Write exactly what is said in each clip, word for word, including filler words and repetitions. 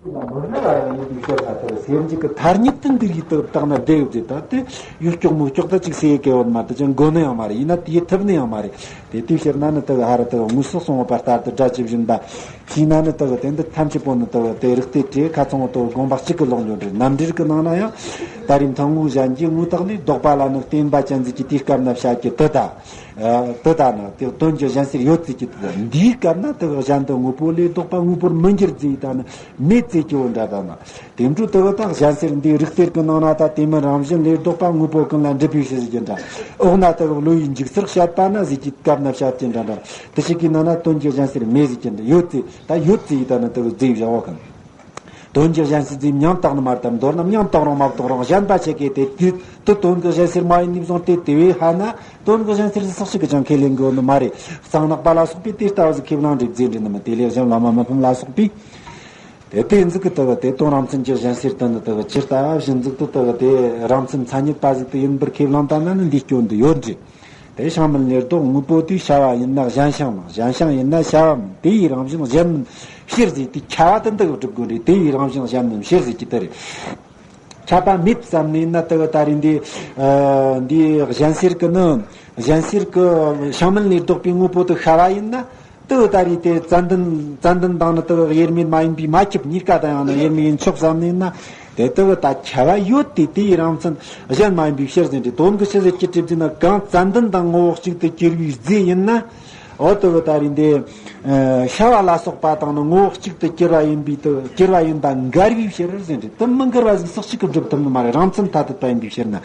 མི་སྣ་ལ་ཡང་ཡིན་པའི་ཕྱིར་ན་དེར་སེམས་འཇུག་གི་ཐ་སྙད་དུ་འདི་ཡིས་དུ་བཏགས་ན་བདེ་ཡོད་ཅེས་ད་དེ་ཡུལ་སྐྱོག་མུ་སྐྱོག་ད་ཅིག་སེ་ཡི་སྐལ་བ་མ་དུ་ཅང་དགོས་ནི་ཡང་མ་རེད། ཡིན་ན་དེ་ཐུབ་ནི་ཡང་མ་རེད། དེ་དུས་ཕྱིར་ན་ནི་དུ་ཧ་ར་དུ་དངོས་སུ་གསུངས་པ་ལྟར་དུ་སྒྲ་ཇི་བཞིན་པ་ཤེས་ན་ནི་དུ་དེ་འདི་ཐམས་ཅད་པོ་ནི་དུ་དེ་རིགས་ཏེ་བྲེ་ཁ་ཚང་བ་དུ་དགོངས་པ་གཅིག་གི་ལོག་འགྱོ་འདྲེ་རྣམ་འགྲེལ་གི་ནང་ན་ཡང་ད་རིང་ཐང་ངུ་གཞན་གྱི་ངུ་དག་ནི་ལྡོག་པ་ལ་ནི་བརྟེན་པ་ཅན་ཟིག་གི་དེའི་སྐབས་ན་བྱ་རྒྱུ་དུ་ད། དེ་ལྟ་ན་དེ་དོན་གྱི་གཞན་སེལ་ཡོད་ཚུལ་གྱི་དེ་འདིའི་སྐབས་ན་དེ་གཞན་དུ་དངོས་པོ་ལས་ལྡོག་པ་དངོས་པོར་མི་འགྱུར་ཟེར་ཡི་ད་ནི་མེད་ཚུལ་གྱི་འོ་འདྲ་ད་ན། དེ་འཕྲོ་དེ་ད་གཞན་སེལ་འདིའི་རིགས་གཏེར་གྱི་ནང་ན་ད་དེ་མིན་རང་བཞིན་ལས་ལྡོག་པ་དངོས་པོ་ཀུན་ལ་འགྲུབ་པའི་ཕྱིར་ཟེར་གྱི་འདྲ། འོག་ན་དེ་བློ་ཡིས་འཇུག་ཚུལ་བཤད་པ་ན་ཟེར་གྱི་སྐབས་ན་བཤད་ཀྱི་འདྲ་འདྲ། དེ་ཞིག་གི་ནང་ན་དོན་གྱི་གཞན་སེལ་མེད་ཟེར་གྱི་འདྲ་ཡོད་ཚུལ་ད་ཡོད་ཚུལ་ཡི་ད་ནི་དེ་རྫས་བཞག་བ་གང་། དོན་གྱི་གཞན་སེལ་ཟེར་མིང་བཏགས་ནི་མ་རེད་དམ། མདོར་ན་མིང་བཏགས་རུང་མ་བཏགས་རུང་གཞན་པ་ཆེ་གེ་དེ་དུས་དུ་དོན་གྱི་གཞན་སེལ་མ་ཡིན་ནི་བཟུང་སྟེ་དེ་བས་ཧ་ན་དོན་གྱི་གཞན་སེལ་ཟེར་ཟག་ཞིག་གི་ཅང་ཁས་ལེན་དགོས་ནི་མ་རེད། གཙང་ནག་པ་ལ་སོགས་པས་དེ་ལྟ་བུ་ཟིག་ཁས་བླངས་འདྲེ་རྫས་འདྲེ་ནི་མི་དེ་ལས་གཞན་བླ་མ་མི་ཕམ་ལ་སོགས་པས་དེ་དེ་ཟིག་གི་དུ་བ་དེ་དོན་རང་མཚན་གྱི་གཞན་སེལ་དུ་ནི་དུ་བ་ཇི་ལྟ་བཞིན་ཟིག་ཏུ་དུ་བ་དེ་རང་མཚན་མཚན་ཉིད་པ་ཟིག་ཏུ་ཡིན་པར་ཁས་བླངས་བཏང་ན་ནི་འདིའི་སྐྱོན་དུ་ཡོད་འདྲེ། དེ་ཤ་མིན་ལས་ལྡོག་དངོས་པོ་དེའི་བྱ་བ་ཡིན་ན་གཞན་ཤིང་མིན། གཞན་ཤིང་ཡིན་ན་བྱ་བ་མིན། དེ་ཡི་རང་བཞིན་གཞན་མིན་ཕྱིར་ཟེར་དེ་ཁྱབ་པ་དེ་འདི་གི་སྒྲུབ་དགོས་རེད། དེ་ཡི་རང་བཞིན་གཞན་མིན་ཕྱིར་ཟེར་གྱི་དེ་རེད། ཁྱབ་པ་མེད་བསམ་ནས་ན་དེ་གི་ད་རེད་འདི་འདི་གཞན་སེལ་གི་ནི་གཞན་སེལ་གི་ཤ་མིན་ལས་ལྡོག་པའི་དངོས་པོ་དེ་ཤ་བ་ཡིན་ན་དེ་གི་ད་རེད་དེ་ཙན་དན་ཙན་དན་དང་ནི་དེ་གི་དབྱེར་མེད་མ་ཡིན་པའི་མ་ཁྱབ་གཉིས་ཀ་དང་ཡང་ན་དབྱེར་མེད་ཡིན་ཆོག་བསམ་ནས་ན། དེ་ལྟ་བུ་ད་ཁྱབ་པ་ཡོད་དེ་དེ་ཡི་རང་མཚན་གཞན་མ་ཡིན་པའི་ཕྱིར་ཟེར་འདྲ། དོན་གྱི་ཕྱིར་ཟེར་གྱི་གྲུབ་ཀྱི་ན་གང་ཙན་དན་དང་ངོ་བོ་གཅིག་ཏུ་གྱུར་པའི་རྫས་ཡིན་ན། འོ་ལྟ་བུ་ད་རེད་འདི་ཤ་བ་ལ་སོགས་པ་དང་ནི་ངོ་བོ་གཅིག་ཏུ་གྱུར་པ་ཡིན་པའི་དུ་གྱུར་པ་ཡིན་པ་འགལ་བའི་ཕྱིར་ཟེར་འདྲ། དུ་མི་འགལ་བ་ཟིག་ཟག་གཅིག་གི་འགྲུབ་ཐུབ་ནི་མ་རེད། རང་མཚན་ཐ་དད་པ་ཡིན་པའི་ཕྱིར་ན།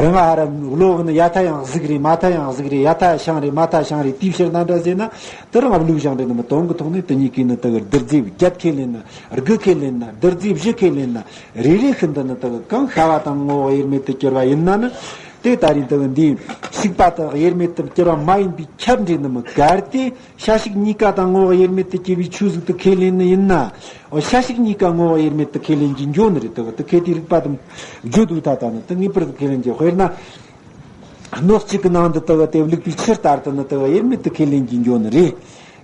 རང་ཨ་ར་བློ་གི་ནི་ཡ་ཐ་ཡང་གཟུགས་རེད། མ་ཐ་ཡང་གཟུགས་རེད། ཡ་ཐ་ཤིང་རེད། མ་ཐ་ཤིང་རེད། དེའི་ཕྱིར་ན་འདྲ་ཟེར་ན་དུ་རང་བློ་ཞང་རེད་ནི་མི་དོན་གི་ཐོག་ནས་དུ་གཉིས་ཀའི་ནི་དུ་བདུད་རྫས་བརྒྱད་ཁས་ལེན་ན། དགུ་ཁས་ལེན་ན། བདུད་རྫས་བཞི་ཁས་ལེན་ན། རེ་རེ་ཤིན་ཏུ་ནི་དག་གང་ཤ་བ་དང་ངོ་བོ་དབྱེར་མེད་དུ་གྱུར་པ་ཡིན་ན་ནི། དེ་ད་རིང་དག་འདིའི་ཤིག་པ་དག་དབྱེར་མེད་དུ་གྱུར་པ་མ་ཡིན་པའི་ཁྱབ་འབྲེལ་ནི་མི་གལ་ཏེ་ཤ་ཤིག་གཉིས་ཀ་དང་ངོ་བོ་དབྱེར་མེད་དུ་གྱུར་པའི་ཆོས་ཟིག་ཏུ་ཁས་ལེན་ནི་ཡིན་ན། འོ་ཤ་ཤིག་གཉིས་ཀ་ངོ་བོ་དབྱེར་མེད་དུ་ཁས་ལེན་གྱི་འགྱོ་ནི་རེད། དག་དུ་ཁས་དེ་རིགས་པ་དང་བརྗོད་དུ་ད་ད་ནི་དུ་ངེས་པར་དུ་ཁས་ལེན་གྱི་དཔེར་ན། སྣོད་གཅིག་གི་ནང་དུ་དུ་བ་དེ་བླུགས་པའི་ཆུ་ལྟར་དུ་ནི་དུ་བ་དབྱེར་མེད་དུ་ཁས་ལེན་གྱི་འགྱོ་ནི་རེད།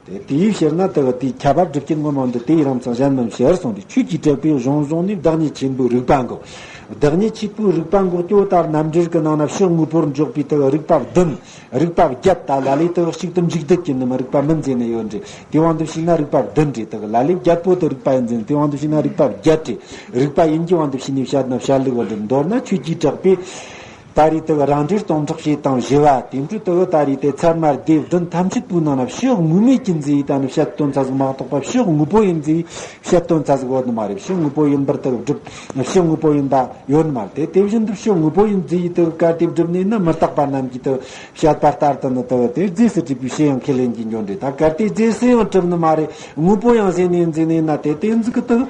དེ་དེའི་ཕྱིར་ན་དུ་བ་དེའི་ཁྱབ་པ་སྒྲུབ་ཀྱི་ངོ་མ་འདི་དེའི་རང་མཚན་གཞན་མིན་ཕྱིར་གསུངས་ཏེ། ཆོས་ཀྱི་གྲགས་པས་གཞུང་བཟུང་ནས་བདག་ཉིད་ཆེན་པོའི་རིགས་པ་འགོག་བདག་ཉིད་ཆེན་པོའི་རིགས་པ་འགོག་ཀྱང་ད་རྣམ་འགྲེལ་གྱི་ནང་ན་ཕྱོགས་དངོས་པོར་འཇོག་པའི་དུ་བ་རིགས་པ་བདུན། རིགས་པ་བརྒྱད་ད་ལ་ལས་དུ་བ་གཅིག་ཏུ་འཇུག་བསྡད་ཀྱི་ནི་མི་རིགས་པ་མིན་ཟེར་ནས་ཡོད་འདྲ། དེ་དབང་དུ་བྱས་ན་རིགས་པ་བདུན་རེད། དུ་བ་ལ་ལས་བརྒྱད་པོ་དུ་རིགས་པ་ཡིན་ཟེར་ན་དེ་དབང་དུ་བྱས་ན་རིགས་པ་བརྒྱད་རེད། རིགས་པ་ཡིན་གྱི་དབང་དུ་བྱས་ནས་བཤད་ན་བཤད་ལུགས་འདི་མདོར་ན་ཆོས་ཀྱི་གྲགས་པས། ད་རེས་དེ་གི་རང་འགྲེལ་སྟོང་ཕྲག་བྱེད་སྟངས་བཞི་བ་དེ་འཕྲོས་དེ་གི་ད་རེས་དེ་ཚར་མར་སྡེ་བདུན་ཐམས་ཅད་པོའི་ནང་ན་ཕྱོགས་དངོས་མེད་ཀྱི་མཛད་ཡུལ་ད་ནི་བཤད་དོན་ཚ་ཟིག་མ་གཏོགས་པ་ཕྱོགས་དངོས་པོ་ཡིན་མཛད་ཡུལ་བཤད་དོན་ཚ་ཟིག་ཡོད་ནི་མ་རེད། ཕྱོགས་དངོས་པོ་ཡིན་པར་དེ་གི་སྒྲུབ་ཕྱོགས་དངོས་པོ་ཡིན་པ་ཡོད་ནི་མ་རེད། དེ་དེ་བཞིན་དུ་ཕྱོགས་དངོས་པོ་ཡིན་མཛད་ཡུལ་དེ་གི་གལ་ཏེ་སྒྲུབ་ནས་ན་མི་རྟག་པ་རྣམས་ཀྱིས་དེ་གི་བཤད་པ་ལྟར་དུ་ནི་དེ་གི་དེ་རྫས་སུ་གྲུབ་པའི་ཕྱིར་ཡང་ཁས་ལེན་གྱི་འགྱོ་འདྲ། ད་གལ་ཏེ་རྫས་སུ་ཡང་གྲུབ་ནི་མ་རེད། དངོས་པོ་ཡང་ཟེར་ནས་འཛིན་ནས་ན་དེ་དེ་ཟིག་གི་དེ་གི་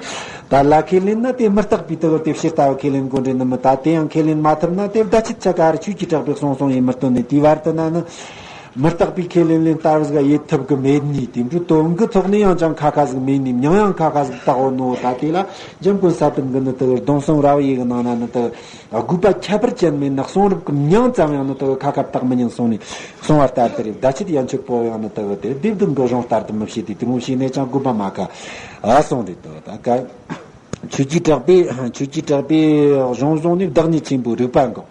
ད་ལ་ཁས་ལེན་ན་དེ་མི་རྟག་པའི་དེ་གི་དེ་ཕྱིར་ལྟ་བུ་ཁས་ལེན་དགོས་འདྲ་ནི་མི། ད་དེ་ཡང་ཁས་ལེན་མ་ཐུབ་ན་དེ་བརྡ་ཆད་ཆ་ག་རེ་ཆོས་ཀྱི་གྲགས་པས་གསུངས་སོང་ཡིན་མི་སྟོན་ནས་དེའི་བར་དུ་ན་ནི། མི་རྟག་པའི་ཁས་ལེན་ལེན་ལྟ་བུ་ཟིག་ཡེད་ཐུབ་གི་མེད་ནི། དེ་འདྲའི་དོན་གི་ཐོག་ནས་ཡང་ཅང་ཁ་ཁ་ཟིག་མེད་ནི། མྱིང་ཡང་ཁ་ཁ་ཟིག་བཏགས་འོ་ནོ། ད་དེ་ལ་འཇམ་མགོན་ས་པཎ་གི་ནི་དེ་གི་སྡོམ་གསུམ་རབ་དབྱེ་གི་ནང་ན་ནི་དེ་གི་དགོས་པ་ཁྱད་པར་ཅན་མེད་ན་གསུང་རབ་ཀྱི་མྱིང་ཙམ་ཡང་ནི་དེ་གི་ཁ་ཁ་བཏགས་མི་ཉན་གསུངས་ནས་གསུངས་པ་ལྟར་དེ་རེད། བརྡ་ཆད་ཡན་ཆོད་པོ་ཡང་ནི་དེ་གི་དེ་སྡེ་བདུན་གྱི་གཞུང་ལྟར་དུ་མི་བྱེད་དེ། དེ་མོ་བྱས་ནས་ཅང་དགོས་པ་མ་ཁ་ཨ་གསུངས་རེད། དེ་གི་ད་ག་ཆོས་ཀྱི་གྲགས་པས་ཆོས་ཀྱི་གྲགས་པས་གཞུང་བཟུང་ནས་བདག་ཉིད་ཆེན་པོའི་རིགས་པ་འགོག་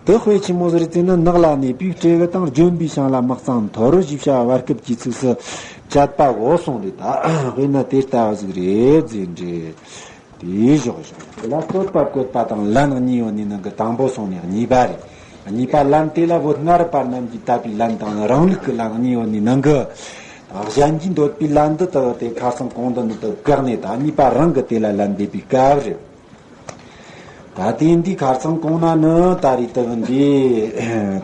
དེ་དཔེ་ཆི་མོ་ཟིག་རེད་ཟེར་ན། ནགས་ལ་གནས་པའི་སྤྲེའུ་དང་ལྗོན་པའི་ཤིང་ལ་མི་གཙང་འཐོར་ཞེས་བྱ་བ་སྐབས་ཀྱི་ཚིགས་སུ་བཅད་པའོ་གསུངས་རེད། ད་དཔེར་ན་དེ་ལྟ་བུ་ཟིག་རེད་ཟེར་འདྲ། དེའི་ཞོག་ཞོག་དེ་ལ་བསྟོད་པ་བཀོད་པ་དང་ལན་གཉིས་ཡོད་ནི་ནང་གི་དང་པོ་སོང་ནས་གཉིས་པ་རེད། གཉིས་པ་ལན་དེ་ལ་བོད་སྔ་རབས་པ་རྣམས་ཀྱིས་བཏབ་པའི་ལན་དང་རང་ལུགས་ཀྱི་ལན་གཉིས་ཡོད་ནི་ནང་གི། གཞན་གྱིས་འདོད་པའི་ལན་འདི་དག་དེ་ཁ་སང་གོང་དུ་ནི་དག་བཀག་ནས་ད་གཉིས་པ་རང་གི་དེ་ལ་ལན་འདེབས་པའི་སྐབས་རེད། ད་དེ་འདི་ཁ་སང་གོང་ན་ནི་ད་རེས་དག་འདི་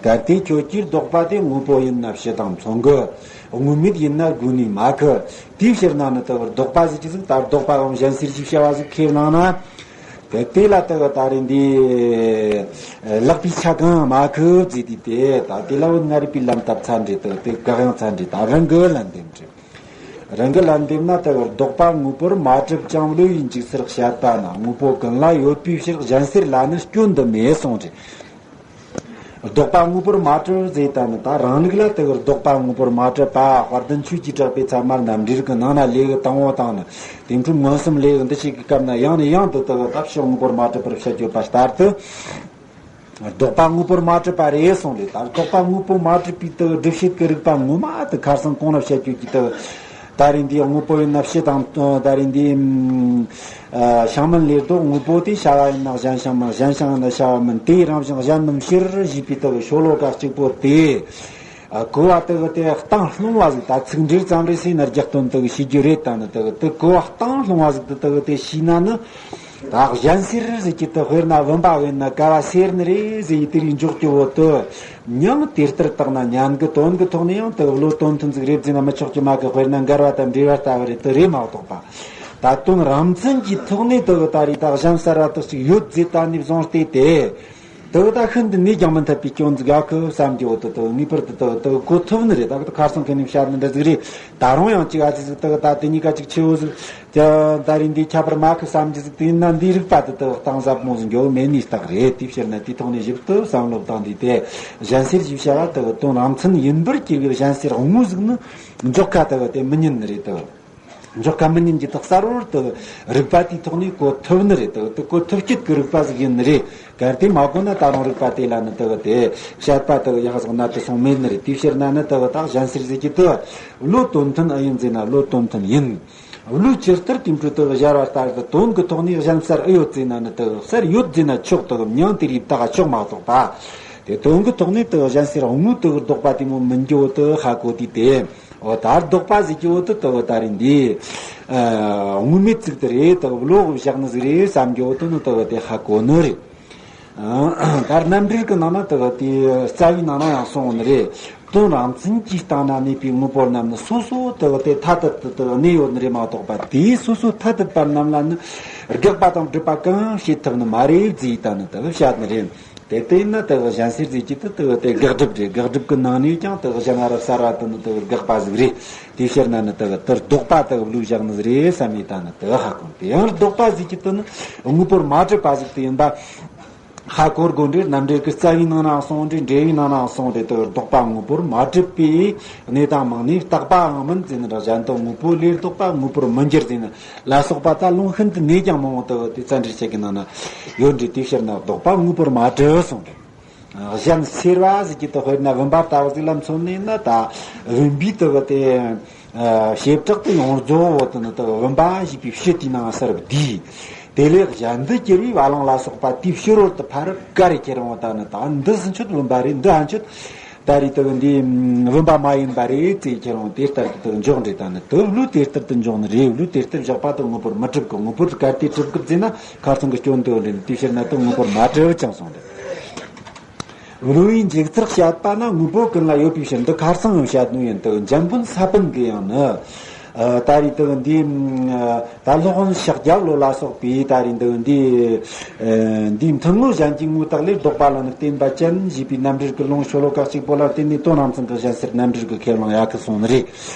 གལ་ཏེ་ཁྱོད་ཀྱིས་ལྡོག་པ་དེ་དངོས་པོ་ཡིན་ན་ཕྱི་དང་མཚུངས་གི། དངོས་མེད་ཡིན་ན་དགོས་ནི་མ་གི། དེའི་ཕྱིར་ན་ནི་དག་ལྡོག་པ་ཟེར་གྱི་ཟིག་ད་ལྡོག་པའམ་གཞན་སེལ་གྱི་བྱ་བ་ཟིག་ཁས་བླངས་ན། དེ་དེ་ལ་དེ་གི་ད་རེས་འདི་ལག་པའི་ཆ་གང་མ་ཁུབ་ཟེར་དུས་དེ་ད་དེ་ལ་བོད་སྔ་རབས་པའི་ལན་བཏབ་ཚར་འདྲ། དེ་དེ་བཀག་ཡང་ཚར་འདྲ། ད་རང་གི་ལན་འདེབས་འདྲ། རང་གི་ལན་འདེབས་ན་དེ་གི་ལྡོག་པ་དངོས་པོར་མ་གྲུབ་ཀྱང་བློ་ཡིས་འཇུག་ཚུལ་བཤད་པ་ན་དངོས་པོ་ཀུན་ལ་ཡོད་པའི་ཕྱིར་གཞན་སེལ་ལ་ནི་སྐྱོན་དུ་མེད་གསུངས་འདྲ། ལྡོག་པ་དངོས་པོར་མ་གྲུབ་ཟེར་ད་ནི། ད་རང་ལུགས་ལ་དེ་གི་ལྡོག་པ་དངོས་པོར་མ་གྲུབ་པ། དཔལ་ལྡན་ཆོས་ཀྱིས་གྲགས་པའི་ཚད་མ་རྣམ་འགྲེལ་གྱི་ནང་ན་ལས་ཀྱི་དང་པོ་དང་ནི། དེ་འཕྲོས་མངོན་སུམ་ལས་ཀྱི་འདུ་བྱེད་ཀྱི་སྐབས་ན་ཡང་ནས་ཡང་དུ་དེ་གི་ད་ཕྱོགས་དངོས་པོར་མ་གྲུབ་པར་བཤད་ཡོད་པ་ལྟར་དུ། ལྡོག་པ་དངོས་པོར་མ་གྲུབ་པ་རེད་གསུངས་རེད། ད་ལྡོག་པ་དངོས་པོ་མ་གྲུབ་པའི་དེ་གི་སྒྲུབ་བྱེད་ཀྱི་རིགས་པ་ངོ་མ་དེ་ཁ་སང་གོང་ན་བཤད་ཡོད་ཀྱི་དེ་གི། ད་རེས་འདིའི་དངོས་པོ་ཡིན་ན་ཕྱི་དང་། ད་རེས་འདིའི་ཨ་ཤིང་མིན་ལས་ལྡོག། དངོས་པོ་དེ་བྱ་བ་ཡིན་ན་གཞན་ཤིང་མིན། གཞན་ཤིང་ཡིན་ན་བྱ་བ་མིན། དེའི་རང་བཞིན་གཞན་མིན་ཕྱིར་ཞེས་པའི་དེ་གི་ཤོ་ལོ་ཀ་གཅིག་པོ་དེ། ཨ་གོ་བ་དེ་གི་དེ་གཏིང་སློང་བ་ཟིག་ད་ཚིག་འགྲེལ་ཙམ་རེ་ཟེར་ན་རྒྱག་དོན་དེ་གི་ཤེས་རྒྱུ་རེད། ད་ནི་དེ་གི་དེ་གོ་བ་གཏིང་སློང་བ་ཟིག་དེ་དེ་གི་དེ་ཤེས་ན་ནི། ད་གཞན་སེལ་ཟེར་གྱི་དེ་དཔེར་ན་བུམ་པ་ཡིན་ན་ཀ་བ་སེར་ནི་རེད་ཟེར་ཡི་དེ་རིགས་འཇོག་རྒྱུ་བོ་དེ། མྱང་དེ་ལྟར་བཏགས་ན་ཉན་གི་དོན་གི་ཐོག་ནས་ཡང་དེ་བློ་དོན་མཐུན་ཟིག་རེད་ཟེར་ན་མི་ཆོག་རྒྱུ་མ་གི། དཔེར་ན་འགལ་བ་དང་འབྲེལ་བ་ལྟ་བུ་རེད། དེ་རེད་མ་གཏོགས་པ། ད་དོན་རང་མཚན་གྱི་ཐོག་ནས་དེ་གི་ད་རེས་ད་གཞན་སེལ་བ་དེ་ཅིག་ཡོད་ཟེར་ད་ནས་བཟུང་སྟེ་དེ། དེ་གི་ད་ཤིན་ཏུ་ནས་ཀྱང་མི་འཐད་པའི་སྐྱོན་ཟིག་ཡོད་གི་བསམ་རྒྱུ་བོ་དེ་དེ་ངེས་པར་དུ་དེ་གི་དེ་གི་གོ་ཐུབ་ནི་རེད། ད་གི་ད་ཁ་སང་ཁ་ནས་བཤད་ནི་འདྲ་ཟིག་རེད། ད་རུང་ཡང་ཅིག་ཨ་ཙི་ཟིག་དེ་གི་ད་དེ་གཉིས་ཀ་ཅིག་ཆེ་བོ་ཟིག་ད་རེས་འདི་ཁྱད་པར་མེད་གི་བསམ་རྒྱུ་ཟིག་དེ་ཡིན་ན་འདིའི་རིགས་པ་དེ་དེ་གི་གཏིང་ཟབ་མོ་ཟིག་འགྱོ་གི་མེད་ནི་རྟགས་རེད། དེའི་ཕྱིར་ན་དེའི་ཐོག་ནས་ཞིབ་ཏུ་བསམ་བློ་བཏང་དུས་དེ་གཞན་སེལ་ཞེས་བྱ་བ་དེ་གི་དོན་རང་མཚན་ཡིན་པར་གྱུར་པའི་གཞན་སེལ་དངོས་ཟིག་ནི་འཇོག་ཁ་དེ་གི་དེ་མི་ཉན་ནི་རེད། དེ་གི་འཇོག་ཁ་མི་ཉན་གྱི་དེ་གི་གསལ་བོར་དེ་གི་རིགས་པ་དེའི་ཐོག་ནས་གོ་ཐུབ་ནི་རེད། དེ་གི་དེ་གོ་ཐུབ་སྐྱིད་ཀྱི་རིགས་པ་ཟིག་ཡིན་ནི་རེད། གལ་ཏེ་མ་གོ་ན་ད་རུང་རིགས་པ་དེ་ལ་ནི་དེ་གི་དེ་བཤད་པ་དེ་གི་ཡག་ཟིག་ན་དེ་སོང་མེད་ནི་རེད། དེའི་ཕྱིར་ན་ནི་དེ་གི་ད་གཞན་སེལ་ཟེར་གྱི་དེ་བློ་དོན་མཐུན་ཨེ་ཡིན་ཟེར་ན་བློ་དོན་མཐུན་ཡིན། བློས་ཇི་ལྟར་དེ་འཕྲོས་དེ་གི་སྦྱར་བ་ལྟར་དུ་དོན་གྱི་ཐོག་ནས་གཞན་སེལ་ཨེ་ཡོད་ཟེར་ན་ནི་དེ་གི་སེལ་ཡོད་ཟེར་ན་ཆོག་དེ་གི་མྱང་དེ་རིགས་བཏགས་ཆོག་མ་གཏོགས་པ། དེ་དོན་གྱི་ཐོག་ནས་དེ་གི་གཞན་སེལ་དངོས་དེ་གི་ལྡོག་པ་དེ་མོ་མི་འགྱོ་དེ་གི་ཧ་གོ་དུས་དེ། འོ་ད་ལྡོག་པ་ཟེར་གྱི་བོ་དེ་དེ་གི་ད་རེས་འདི་ཨ་དངོས་མེད་ཅིག་དེ་རེད། དེ་གི་བློ་གི་བཞག་ནི་ཟིག་རེད་བསམ་གྱི་བོ་དེ་ནི་དེ་གི་དེ་ཧ་གོ་ནི་རེད། ཨ་ད་རྣམ་འགྲེལ་གྱི་ནང་ན་དེ་གི་དེ་རྩ་བའི་ནང་ན་ཡང་གསུངས་ནི་རེད། དོན་རང་མཚན་གྱིས་བཏང་ན་གནས་པའི་དངོས་པོ་རྣམས་ནི་སོ་སོ་དེ་གི་དེ་ཐ་དད་དུ་དེ་གི་གནས་ཡོད་ནི་རེད་མ་གཏོགས་པ། དེའི་སོ་སོ་ཐ་དད་པ་རྣམས་ལ་ནི་དགག་པ་དང་སྒྲུབ་པ་གང་ཡང་བྱེད་ཐུབ་ནི་མ་རེད་ཟེར་ད་ནི་དེ་གི་བཤད་ནི་རེད། དེ་ལྟ་ཡིན་ན་དེ་གི་གཞན་སེལ་ཟེར་གྱི་དེ་དེ་གི་དེ་དགག་སྒྲུབ་རེད། དགག་སྒྲུབ་ཀྱི་ནང་ནས་ཀྱང་དེ་གི་གཞན་ལ་རབ་གསལ་བ་དེ་ནི་དེ་གི་དགག་པ་ཟིག་རེད། དེའི་ཕྱིར་ན་ནི་དེ་གི་དེར་ལྡོག་པ་དེ་གི་བློས་བཞག་ནི་ཟིག་རེད་བསམ་ཡས་ད་ནི་དེ་གི་ཧ་གོ། དེ་ཡང་ལྡོག་པ་ཟེར་གྱི་དེ་ནི་དངོས་པོར་མ་གྲུབ་པ་ཟིག་དེ་ཡིན་པ་ཧ་གོ་དགོས་འདྲེ། རྣམ་འགྲེལ་གྱི་རྩ་བའི་ནང་ན་གསུངས་འདྲེ། འགྲེལ་བའི་ནང་ན་གསུངས་འདྲེ། དེ་གི་ལྡོག་པ་དངོས་པོར་མ་གྲུབ་པའི་གནས་དང་མིང་ནས་བཏགས་པའང་མིན་ཟེར་ནི་ར། གཞན་དོན་དངོས་པོ་ལས་ལྡོག་པ་དངོས་པོར་མི་འགྱུར་ཟེར་ནི་ལ་སོགས་པ་ད་ལུང་ཤིན་ཏུ་ནས་ཀྱང་མང་བོ་དེ་གི་དེ་རྩ་འགྲེལ་བཤད་ཀྱི་ནང་ན་ཡོད་འདྲེ། དེའི་ཕྱིར་ན་ལྡོག་པ་དངོས་པོར་མ་གྲུབ་གསུངས་འདྲེ། གཞན་སེལ་བ་ཟེར་གྱི་དེ་དཔེར་ན་བུམ་པ་ལྟ་བུ་ཟིག་ལ་མཚོན་ནས་ན། ད་བུམ་པའི་དེ་གི་དེ་ཨ་བྱེ་བྲག་ཏུ་ཡོངས་རྫོགས་བོ་དེ་ནི་དེ་གི་བུམ་པ་ཞེས་པའི་ཕྱི་དེའི་ནང་གསལ་བསྡུས། དེ་ལས་གཞན་དུ་གྱུར་པའི་བ་ལང་ལ་སོགས་པ་དེའི་ཕྱི་རོལ་དུ་ཕར་ག་རེ་ཁྱེར་འོང་། ད་ནི་ད་འདི་ཟིན་ཆོད་བུམ་པ་རེད། འདི་ཧ་ཆོད་ད་རེས་དེ་གི་འདི་བུམ་པ་མ་ཡིན་པ་རེད་ཟེར་ཁྱེར་འོང་། དེ་ལྟར་གྱི་དེ་གི་འཇོག་འདྲེ། ད་ནི་དེ་བློས་དེ་ལྟར་དུ་འཇོག་ནི་རེད། བློས་དེ་ལྟར་བཞག་པ་དེ་དངོས་པོར་མི་གྲུབ་གི། དངོས་པོར་གལ་ཏེ་གྲུབ་གི་ཟེར་ན་ཁ་སང་གི་སྐྱོན་དེ་འདྲེ། དེའི་ཕྱིར་ན་དེ་དངོས་པོར་མ་གྲུབ་ཅིང་གསུངས་འདྲེ། བློ་ཡི་འཇུག་ཚུལ་བཤད་པ་ན་དངོས་པོ་ཀུན་ལ་ཡོད་པའི་ཕྱིར། འདི་ཁ་སང་ཡང་བཤད་ནོ་ཡིན། དེ་གི་འཇམ་མགོན་ས་པཎ་གྱིས་ཡང་ནི་ཨ་ད་རེས་དེ་གི་འདི་ཨ་ད་སློབ་དཔོན་ཤཱཀྱ་བློ་ལ་སོགས་པས་ད་རེས་འདི་འདི་ཨ་འདིའི་མཐུན་དངོས་གཞན་གྱི་དངོས་བཏགས་ལས་ལྡོག་པ་ལ་ནི་བརྟེན་པ་ཅན་ཞེས་པའི་རྣམ་འགྲེལ་གྱི་ལུང་ཤོ་ལོ་ཀ་གཅིག་པོ་ལ་བརྟེན་ནས་དོན་རང་མཚན་གྱི་གཞན་སེལ་རྣམ་འགྲེལ་གྱི་ཁས་བླངས་ཡག་གི་གསུངས་ནི་རེད།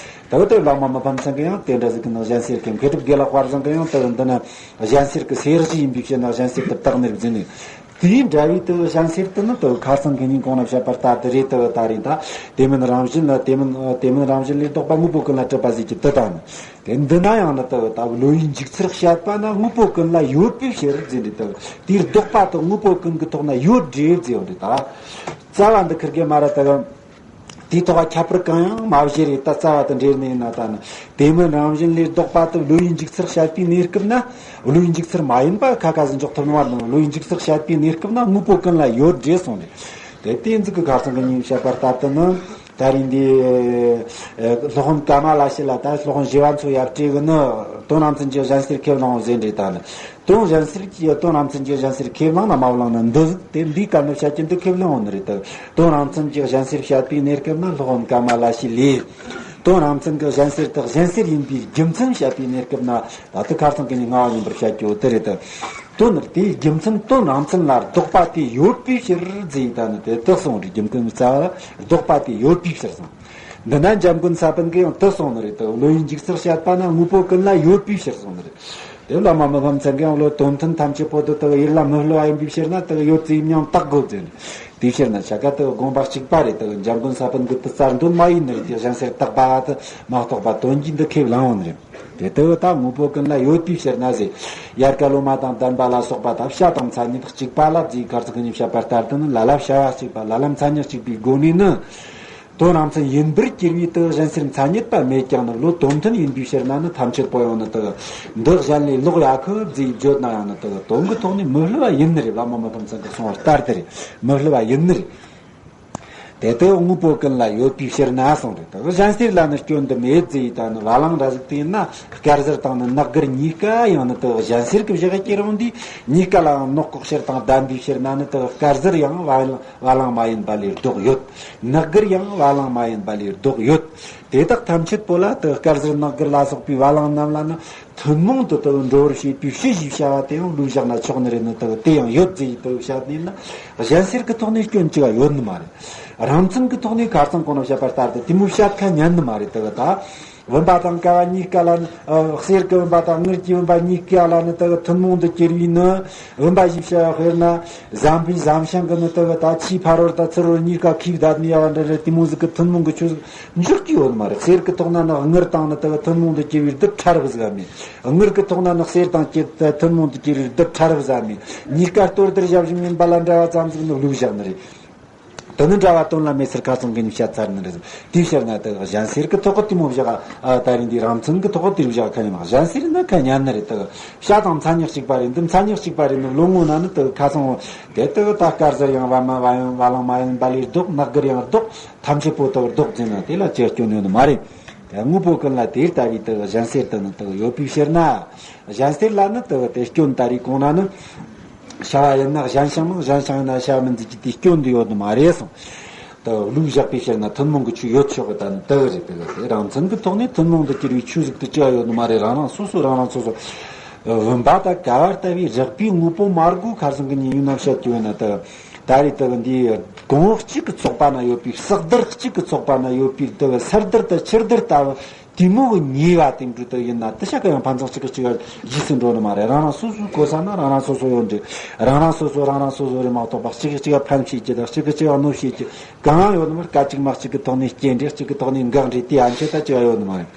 དེ་གི་དེ་བླ་མ་མི་ཕམ་ཚང་གིས་ཡང་དེ་འདྲ་ཟིག་གི་ནང་། གཞན་སེལ་གྱི་མཁས་གྲུབ་དགེ་ལེགས་དཔལ་བཟང་གིས་ཡང་དེ་གི་འདི་ན་གཞན་སེལ་གྱི་སེལ་གཞི་ཡིན་པའི་ཕྱིར་ན་གཞན་སེལ་དུ་བཏགས་ནས་བརྫིས་ནས། དེའི་འདྲ་བའི་དེ་གི་གཞན་སེལ་དེ་ནི་དེ་གི་ཁ་སང་གི་ཉིན་གོང་ན་བཤད་པ་ལྟར་དེ་རེད། དེ་གི་ད་རེས་ད་དེ་མིན་རང་བཞིན་ལ་དེ་མིན་དེ་མིན་རང་བཞིན་ལས་ལྡོག་པ་དངོས་པོ་ཀུན་ལ་གྲུབ་པ་ཟེར་གྱི་དེ་དང་ནི། དེ་འདི་ན་ཡང་ནི་དེ་གི་ད་བློ་ཡི་འཇུག་ཚུལ་བཤད་པ་ན་དངོས་པོ་ཀུན་ལ་ཡོད་པའི་ཕྱིར་ཟེར་འདྲེ། དེ་གི་དེའི་ལྡོག་པ་དེ་དངོས་པོ་ཀུན་གྱི་ཐོག་ན་ཡོད་འདྲེ་ཟེར་བ་འདྲེ། ད་རྩ་བ་འདི་ཁིར་གེ་མ་ར་དེ་གི་དེའི་ཐོག་ཁྱད་པར་གང་ཡང་མ་བཞེས་རེད། ད་རྩ་བ་དེ་འདྲེ་ནས་ན། ད་ནི་དེ་མིན་རང་བཞིན་ལས་ལྡོག་པ་དེ་བློ་ཡི་འཇུག་ཚུལ་བཤད་པའི་གནས་སྐབས་ན། བློ་ཡི་འཇུག་ཚུལ་མ་ཡིན་པ་ཁ་ཁ་ཟིག་འཇོག་ཐུབ་ནི་མ་རེད། བློ་ཡི་འཇུག་ཚུལ་བཤད་པའི་གནས་སྐབས་ན་དངོས་པོ་ཀུན་ལ་ཡོད་འདྲེ་གསུངས་རེད། དེ་དེ་ཟིག་གི་ཁ་སང་གི་ཉིན་བཤད་པ་ལྟར་དུ་ནི། ད་རེས་འདི་ཨ་སློབ་དཔོན་ཀ་མ་ལ་ཤཱི་ལ། ད་སློབ་དཔོན་ཞི་བ་འཚོ་ཡབ་སྲས་གིས་ནི་དོན་རང་མཚན་གྱི་གཞན་སེལ་ཁས་བླངས་ཟེར་འདྲེ། ད་ནི་དོན་གཞན་སེལ་གྱི་དོན་རང་མཚན་གྱི་གཞན་སེལ་ཁས་བླངས་ན་མ་བླངས་ན། འདི་ཟིག་དེ་འདིའི་སྐབས་ནས་བཤད་ཀྱི་འདི་ཁས་བླངས་འོང་ནི་རེད། ད་དོན་རང་མཚན་གྱི་གཞན་སེལ་བཤད་པའི་གནས་སྐབས་ན་སློབ་དཔོན་ཀ་མ་ལ་ཤཱི་ལས། དོན་རང་མཚན་གྱི་གཞན་སེལ་དེ་གཞན་སེལ་ཡིན་པའི་རྒྱུ་མཚན་བཤད་པའི་གནས་སྐབས་ན། ད་དེ་ཁ་སང་གི་ནི་ལྔ་བ་ཡིན་པར་བཤད་རྒྱུ་དེ་རེད། ད་དོན་དེའི་རྒྱུ་མཚན་དོན་རང་མཚན་ལ་ལྡོག་པ་དེ་ཡོད་པའི་ཕྱིར་ཟེར། ད་ནི་དེ་དེ་གསུངས་རེད། རྒྱུ་མཚན་རྩ་བ་ལ་ལྡོག་པ་དེ་ཡོད་པའི་ཕྱིར་གསུངས། འདི་ན་འཇམ་མགོན་ས་པཎ་གིས་ཡང་དེ་གསུངས་ནི་རེད། དེ་བློ་ཡི་འཇུག་ཚུལ་བཤད་པ་ན་དངོས་པོ་ཀུན་ལ་ཡོད་པའི་ཕྱིར་གསུངས་ནི་རེད། དེ་བླ་མ་མི་ཕམ་ཚང་གིས་ཡང་བློ་དོན་མཐུན་ཐམས་ཅད་པོ་དེ་དེ་ཡུལ་ལ་མི་སླུ་བ་ཡིན་པའི་ཕྱིར་ན་དེ་ཡོད་ཚུལ་མྱང་བཏགས་དགོས་ཟེར་ནས། དེའི་ཕྱིར་ན་ཆ་ག་དེ་དགོངས་པ་གཅིག་པ་རེད། དེ་འཇམ་མགོན་ས་པཎ་གྱི་དུ་རྩལ་འདོན་མ་ཡིན་ནི་རེད། དེ་གཞན་སེལ་དག་པ་དུ་མ་གཏོགས་པ་དོན་གྱིས་འདི་ཁས་བླངས་ཡོད་ནི་རེད། དེ་དུ་ད་དངོས་པོ་ཀུན་ལ་ཡོད་པའི་ཕྱིར་ན་ཟེར། ཡལ་ག་ལོ་མ་དང་ལྡན་པ་ལ་སོགས་པ་དང་བྱ་དང་མཚན་ཉིད་གཅིག་པ་ལ་རྫས་ཁར་ཚིག་གཉིས་བཤད་པ་ལྟར་དུ་ནི། ལ་ལ་བྱ་བ་གཅིག་པ། ལ་ལ་མཚན་ཉིད་གཅིག་པའི་སྒོ་ནས་ནི། དོན་རང་མཚན་ཡིན་པར་གྱུར་པའི་དུ་གཞན་སེལ་མཚན་ཉིད་པ་མེད་ཀྱང་ནི། བློ་དོན་མཐུན་ཡིན་པའི་ཕྱིར་ན་ནི། ཐམས་ཅད་པོ་ཡང་ནི་དུ་འདི་གཞན་ལས་ལོག་ཡ་ཁུ་རྫས་བརྗོད་ན་ཡང་ནི་དུ་དོན་གྱི་ཐོག་ནས་མི་སླུ་བ་ཡིན་ནི་རེད། བླ་མ་མི་ཕམ་ཚང་གི་གསུང་བ་ལྟར་དེ་རེད། མི་སླུ་བ་ཡིན་ནི་རེད། དེ་དག་དངོས་པོ་ཀུན་ལ་ཡོད་པའི་ཕྱིར་ན་གསུངས་རེད། དེ་གཞན་སེལ་ལ་ནི་སྐྱོན་དུ་མེད་ཟེར་ཡི་ད་ནི་བ་ལང་ར་ཟིག་དེ་ཡིན་ན་དཀར་ཟར་དང་ནི་ནག་གིར་གཉིས་ཀ་ཡང་ནི་དེ་གཞན་སེལ་གྱི་བཞག་གི་རུང་འདི་གཉིས་ཀ་ལའང་ནོག་ལྐོག་ཤལ་དང་ལྡན་པའི་ཕྱིར་ན་ནི་དེ་དཀར་ཟར་ཡང་བ་ལང་བ་ལང་མ་ཡིན་པ་ལས་ལྡོག་ཡོད། ནག་གིར་ཡང་བ་ལང་མ་ཡིན་པ་ལས་ལྡོག་ཡོད། དེ་དག་ཐམས་ཅད་པོ་ལ་དེ་དཀར་ཟར་ནག་གིར་ལ་སོགས་པའི་བ་ལང་རྣམས་ལ་ནི་ཐུན་མོང་དུ་དུ་འགྲོ་བར་བྱེད་པའི་ཕྱི་ཞིག་བྱ་བ་དེ་ཡང་ལུགས་བཞག་ན་ཆོག་ནི་རེད། ནི་དུ་དེ་ཡང་ཡོད་ཟེར་ཡི་དུ་བཤད་ནས་ན་གཞན་སེལ་གྱི་ཐོག་ནས་སྐྱོན་ཅི་ག་ཡོད་ནི་མ་རེད། རང་མཚན་གྱི་ཐོག་ནས་ཁ་སང་གོང་ན་བཤད་པ་ལྟར་དུ་དེ་མོ་བཤད་ཁ་ཉན་ནི་མ་རེད། དུ་ད་བུམ་པ་དང་ཀ་བ་གཉིས་ཀ་ལ་ནི་ཨ་གསེར་གྱི་བུམ་པ་དང་དངུལ་གྱི་བུམ་པ་གཉིས་ཀ་ལ་ནི་དུ་ཐུན་མོང་དུ་གྱུར་པའི་ནི་བུམ་པ་ཞིག་བྱ་བ་དཔེར་ན་ཟམ་པའི་ཟམ་ཤིང་གི་ནི་དུ་ད་ཆེས་ཕ་རོལ་ད་ཚུར་རོལ་གཉིས་ཀ་ཁིབ་བསྡད་ནི་ཡ་བ་འདྲ་རེད། དེ་མོ་ཟིག་གི་ཐུན་མོང་གི་ཆོས་ཟིག་འཇོག་གི་ཡོད་ནི་མ་རེད། གསེར་གྱི་ཐོག་ན་ནི་དངུལ་དང་ནི་དེ་གི་ཐུན་མོང་དུ་གྱུར་པའི་རྡུལ་ཕྲ་རབ་ཟིག་མེད། དངུལ་གྱི་ཐོག་ན་ནི་གསེར་དང་གྱི་ཐུན་མོང་དུ་གྱུར་པའི་རྡུལ་ཕྲ་རབ་ཟིག་མེད། གཉིས་ཀ་གཏོར་བརྡར་བྱ་བཞིན་ཡིན་པ་ལ་འདྲ་བ་ཙམ་ཟིག་ནི་ལུགས་བཞག་ནི་རེད། དེ་ནི་འདྲ་བ་དོན་ལ་མེད་ཟེར་ཁ་ཚང་གི་ནི་བཤད་ཚར་ནི་རེད། དེའི་ཕྱིར་ན་དེ་གི་གཞན་སེལ་གྱི་ཐོག་གི་དེ་མོ་བཞག་ཨ་ད་རིང་འདི་རང་མཚན་གྱི་ཐོག་གི་དེ་བཞག་ཁ་ཉན་མ། གཞན་སེལ་ནི་ཁ་ཉན་ནི་རེད། དེ་གི་བྱ་དང་མཚན་ཉིད་གཅིག་པ་རེད། འདི་མཚན་ཉིད་གཅིག་པ་རེད། ནི་བློ་ངོ་ན་ནི་དེ་གི་ཁ་ཚང་དེ་དེ་གི་ད་དཀར་ཟར་ཡང་བ་མ་བ་ཡང་བ་ལང་མ་ཡིན་པ་ལས་ལྡོག་ནག་གིར་ཡང་ལྡོག་ཐམས་ཅད་པོ་དག་ལྡོག་ཟེར་ན་དེ་ལ་ཅི་སྐྱོན་ཡོད་ནི་མ་རེད། དེ་དངོས་པོ་ཀུན་ལ་དེ་ལྟ་བུའི་དག་གཞན་སེལ་དུ་ནི་དག་ཡོད་པའི་ཕྱིར་ན། གཞན་སེལ་ལ་ནི་དག་དེ་སྐྱོན་ད་རེས་གོང་ན་ནི། བྱ་བ་ཡིན་ན་གཞན་ཞིང་མིན། གཞན་ཞིང་ཡིན་ན་བྱ་བ་མིན་ཟེར་གྱི་དེ་སྐྱོན་འདི་ཡོད་ནི་མ་རེད་གསུངས། དག་ལུགས་བཞག་པའི་ཕྱིར་ན་ཐུན་མོང་གི་ཆོས་ཡོད་ཆོག་གི་ད་ནི་དག་རེད། དེ་ལ་དེ་རང་མཚན་གྱི་ཐོག་ནས་ཐུན་མོང་དུ་གྱུར་པའི་ཆོས་ཟིག་ཏུ་བྱ་ཡོད་ནི་མ་རེད། རང་རང་སོ་སོ་རང་རང་སོ་སོ། བུམ་པ་དང་ཀ་བ་ལྟ་བུའི་རེག་པའི་དངོས་པོ་མ་དགོས། ཁ་སང་གི་ཉིན་ཡུན་ནམ་བཤད་ཀྱི་ཡོད་ན་དག་ད་རེས་དག་འདིའི་གོང་འོག་གཅིག་གི་ཚོགས་པ་ན་ཡོད་པའི་ཟེགས་སྡེར་གཅིག་གི་ཚོགས་པ་ན་ཡོད་པའི་དག་སེར་སྡེར་དང་ཆུ་སྡེར་ལྟ་བུ་དེ་མོ་གི་ཉེས་པ་དེ་འདྲ་དག་ཡིན་ན་དེ་ཤ་ག་ཡང་ཕན་ཚུན་གཅིག་གིས་གཅིག་ག་རྗེས་སུ་འགྲོ་ནི་མ་རེད། རང་རང་སོ་སོའི་གོ་ས་ན་རང་རང་སོ་སོ་ཡོད་འདྲ། རང་རང་སོ་སོ་རང་རང་སོ་སོ་རེད་མ་གཏོགས་པ་གཅིག་གིས་གཅིག་ག་ཕན་བྱེད་ཀྱི་དང་གཅིག་གིས་གཅིག་ག་གནོད་བྱེད་ཀྱི་གང་ཡང་ཡོད་ནི་མ་རེད། སྐད་ཅིག་མ་གཅིག་གི་ཐོག་ནས་སྐྱེ་འདྲ། གཅིག་གི་ཐོག་ནས་འགག་འདྲ། དེ་ཡན་ཆད་ད་གཅིག་ག་ཡོད་ནི་མ་རེད།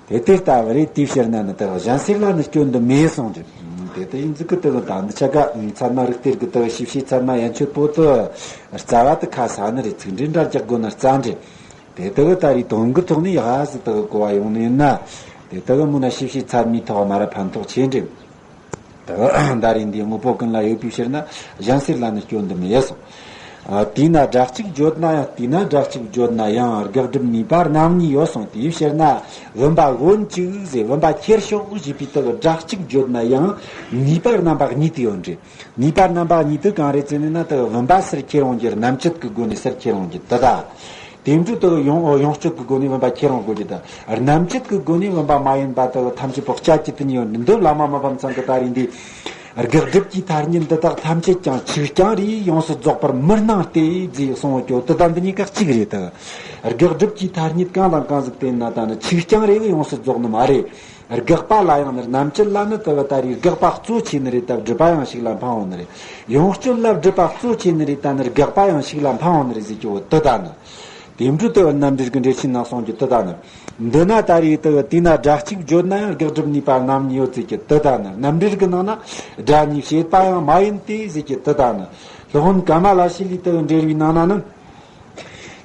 དེ་དེ་ལྟ་བུ་རེད། དེའི་ཕྱིར་ན་ནི་དག་གཞན་སེལ་ལ་ནི་སྐྱོན་འདི་མེད་གསུངས་ཏེ། དེ་ལྟ་ཡིན་ཟིག་གི་དག་ད་འདི་ཆ་ག་ཚད་མ་རིགས་གཏེར་གི་དག་ཞིབ་བཤད་ཚད་མ་ཡན་ཆད་པོ་དུ་རྩ་བ་དུ་ཁ་ས་ནི་རེད། ཚིག་འགྲེལ་འདྲ་རྒྱག་དགོས་ན་རྩ་འགྲེལ། དེ་དག་ད་རེས་དོན་གི་ཐོག་ནས་ཡག་ཟིག་དག་གོ་བ་ཡོང་ནི་ཡིན་ན། དེ་དག་མུ་ན་ཞིབ་བཤད་ཚད་མའི་ཐོག་མ་ར་ཕན་ཐོགས་ཆེ་འགྲེལ། དག་ད་རེས་འདིའི་དངོས་པོ་ཀུན་ལ་ཡོད་པའི་ཕྱིར་ན་གཞན་སེལ་ལ་ནི་སྐྱོན་འདི་མེད་གསུངས། ཨ། དེས་ན་སྒྲ་གཅིག་བརྗོད་ན་ཡང་། དེས་ན་སྒྲ་གཅིག་བརྗོད་ན་ཡང་། དགག་སྒྲུབ་ནུས་པ་རྣམ་གཉིས་ཡོད་གསུངས། དེའི་ཕྱིར་ན་བུམ་པ་བོན་གཅིག་ཟེར་བུམ་པ་ཁྱེར་ཤོག་ཞེས་པའི་དག་སྒྲ་གཅིག་བརྗོད་ན་ཡང་ནུས་པ་རྣམ་པ་གཉིས་དེ་ཡོད་འདྲ། ནུས་པ་རྣམ་པ་གཉིས་དེ་གང་རེད་ཟེར་ན་ན། དག་བུམ་པ་ཟེར་ཁྱེར་འོང་རྒྱུ། རྣམ་བཅད་ཀྱི་སྒོ་ནས་ཟེར་ཁྱེར་འོང་རྒྱུ་དེ་དག་དེ་འདྲ་དག་ཡོངས་ཡོངས་གཅོད་ཀྱི་སྒོ་ནས་བུམ་པ་ཁྱེར་འོང་དགོས་རྒྱུ་དང་། རྣམ་བཅད་ཀྱི་སྒོ་ནས་བུམ་པ་མ་ཡིན་པ་དག་ཐམས་ཅད་པོ་བཅད་རྒྱུ་དེ་གཉིས་ཡོད་འདུག། བླ་མ་མི་ཕམ་ཚང་གིས་ད་རེས་འདི་དགག་སྒྲུབ་ཀྱི་ཐ་སྙད་འདི་དག་ཐམས་ཅད་ཀྱང་ཆིག་རྐྱང་རེ་ཡོངས་སུ་རྫོགས་པར་མི་སྣང་སྟེ་ཟེར་གསུངས་ཡོད་ཀྱང་དེ་དང་འདི་གཉིས་ཀ་གཅིག་རེད། དག་དགག་སྒྲུབ་ཀྱི་ཐ་སྙད་གང་དང་གང་ཟིག་བསྟན་ན་ད་ནི་ཆིག་རྐྱང་རེ་ཡོངས་སུ་རྫོགས་ནི་མ་རེད། དགག་པ་ལ་ཡང་ནི་རྣམ་བཅད་ལ་ནི་དག་ད་རེས་དགག་པ་གཙོ་ཆེ་ནི་རེད། ད་སྒྲུབ་པ་ཡང་ཞིག་ལ་འཕངས་འོང་ནི་རེད། ཡོངས་གཅོད་ལ་སྒྲུབ་པ་གཙོ་ཆེ་ནི་རེད། ད་ནི་དགག་པ་ཡང་ཞིག་ལ་འཕངས་འོང་ནི་རེད་ཟེར་གྱི་འོ་དེ་ད་ནི། དེ་འཕྲོས་དེ་རྣམ་འགྲེལ་གྱི་འགྲེལ་ཆེན་ནང་གསུངས་ཀྱི་དེ་ད་ནི། འདི་ན་ད་རེས་དེ་དེས་ན་སྒྲ་གཅིག་བརྗོད་ན་ཡང་། དགག་སྒྲུབ་ནུས་པ་རྣམ་གཉིས་ཡོད་ཟེར་གྱི་དེ་ད་ནི། རྣམ་འགྲེལ་གྱི་ནང་ན་སྒྲ་གཉིས་བྱེད་པ་ཡང་མ་ཡིན་ཏེ་ཟེར་གྱི་དེ་ད་ནི། སློབ་དཔོན་ཀ་མ་ལ་ཤཱི་ལའི་དེ་འགྲེལ་བའི་ནང་ན་ནི།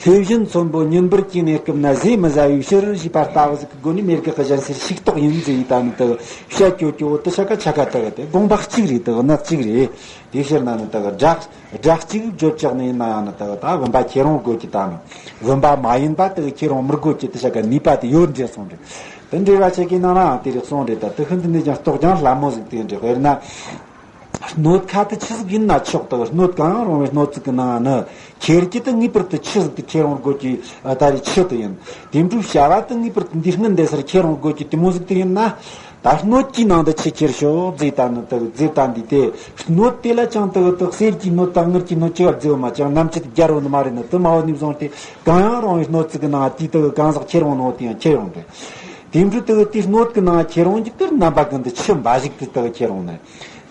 ལྷས་བྱིན་ཚོམ་བུ་ཉིན་པར་གྱི་གནས་སྐབས་ན་ཟས་མི་ཟ་བའི་ཕྱིར་ཞེས་པ་ལྟ་བུ་ཟིག་གི་སྒོ་ནས་མེད་དགག་གི་གཞན་སེལ་ཞིག་རྟོགས་ཡིན་ཟེར་ཡི་ད་ནི་དེ་བཤད་ཀྱོ་ཀྱོ་དེ་ཆ་ག་ཆ་ག་དེ་དེ་དགོངས་པ་གཅིག་རེད། དེ་གནད་གཅིག་རེད། དེའི་ཕྱིར་ན་ནི་དེ་སྒྲ་སྒྲ་གཅིག་བརྗོད་ཆགས་ནས་ཡིན་ན་ཡང་ནི་དེ་ད་བུམ་པ་ཁྱེར་འོང་དགོས་ཀྱི་ད་ནི། བུམ་པ་མ་ཡིན་པ་དེ་ཁྱེར་འོང་མི་དགོས་ཀྱི་དེ་ཆ་ག་ནུས་པ་དེ་ཡོད་འདྲ་གསུངས་རེད། དེ་འགྲེལ་བ་ཆེ་གེ་ནང་ལའང་དེ་རིགས་གསུངས་རེད། ད་དེ་ཤིན་ཏུ་ནས་ཀྱང་རྟོགས་ཀྱང་སླ་མོ་ཟིག་དེ་འདྲ་དཔེར་ན། སྣོད་ཁ་དེ་ཆི་ཟིག་ཡིན་ན་ཆོག། དེ་སྣོད་གང་རུང་བའི་སྣོད་ཅིག་གི་ནང་ནི་ཁྱེར་གྱི་དེ་ངེས་པར་དུ་ཆུ་ཟིག་དེ་ཁྱེར་འོང་དགོས་ཀྱི་ད་རེས་ཆུ་དེ་ཡིན། དེ་འཕྲོས་བྱ་བ་དེ་ངེས་པར་དུ་འདི་སྔོན་འདས་སར་ཁྱེར་འོང་དགོས་ཀྱི་དེ་མོ་ཟིག་དེ་ཡིན་ན། ད་སྣོད་ཀྱི་ནང་དུ་ཆུ་ཁྱེར་ཤོག་ཟེར་ད་ནི་དེ་ཟེར་ད་འདི་དེ་སྣོད་དེ་ལ་ཅང་དེ་དེ་གསེར་གྱི་སྣོད་དང་དངུལ་གྱི་སྣོད་ཅི་བར་ཟེར་བ་མ་ཅང་རྣམ་བཅད་རྒྱལ་བོ་ནི་མ་རེད་ནི། དེ་མ་བོ་ནི་བཟུང་སྟེ་གང་ཡང་རུང་བའི་སྣོད་ཅིག་གི་ནང་དེ་དེ་གང་ཟག་ཁྱེར་འོང་ནོ་དེ་ཡང་ཁྱེར་འོང་དེ། དེ་འཕྲོས་དེ་དེ་སྣོད་ཀྱི་ནང་ཁྱེར་འོང་གི་དེར་རྣམ་པ་ཀུན་ཏུ་ཆུ་འབའ་ཞིག་དེ་དེ་ཁྱེར་འོང་ནི།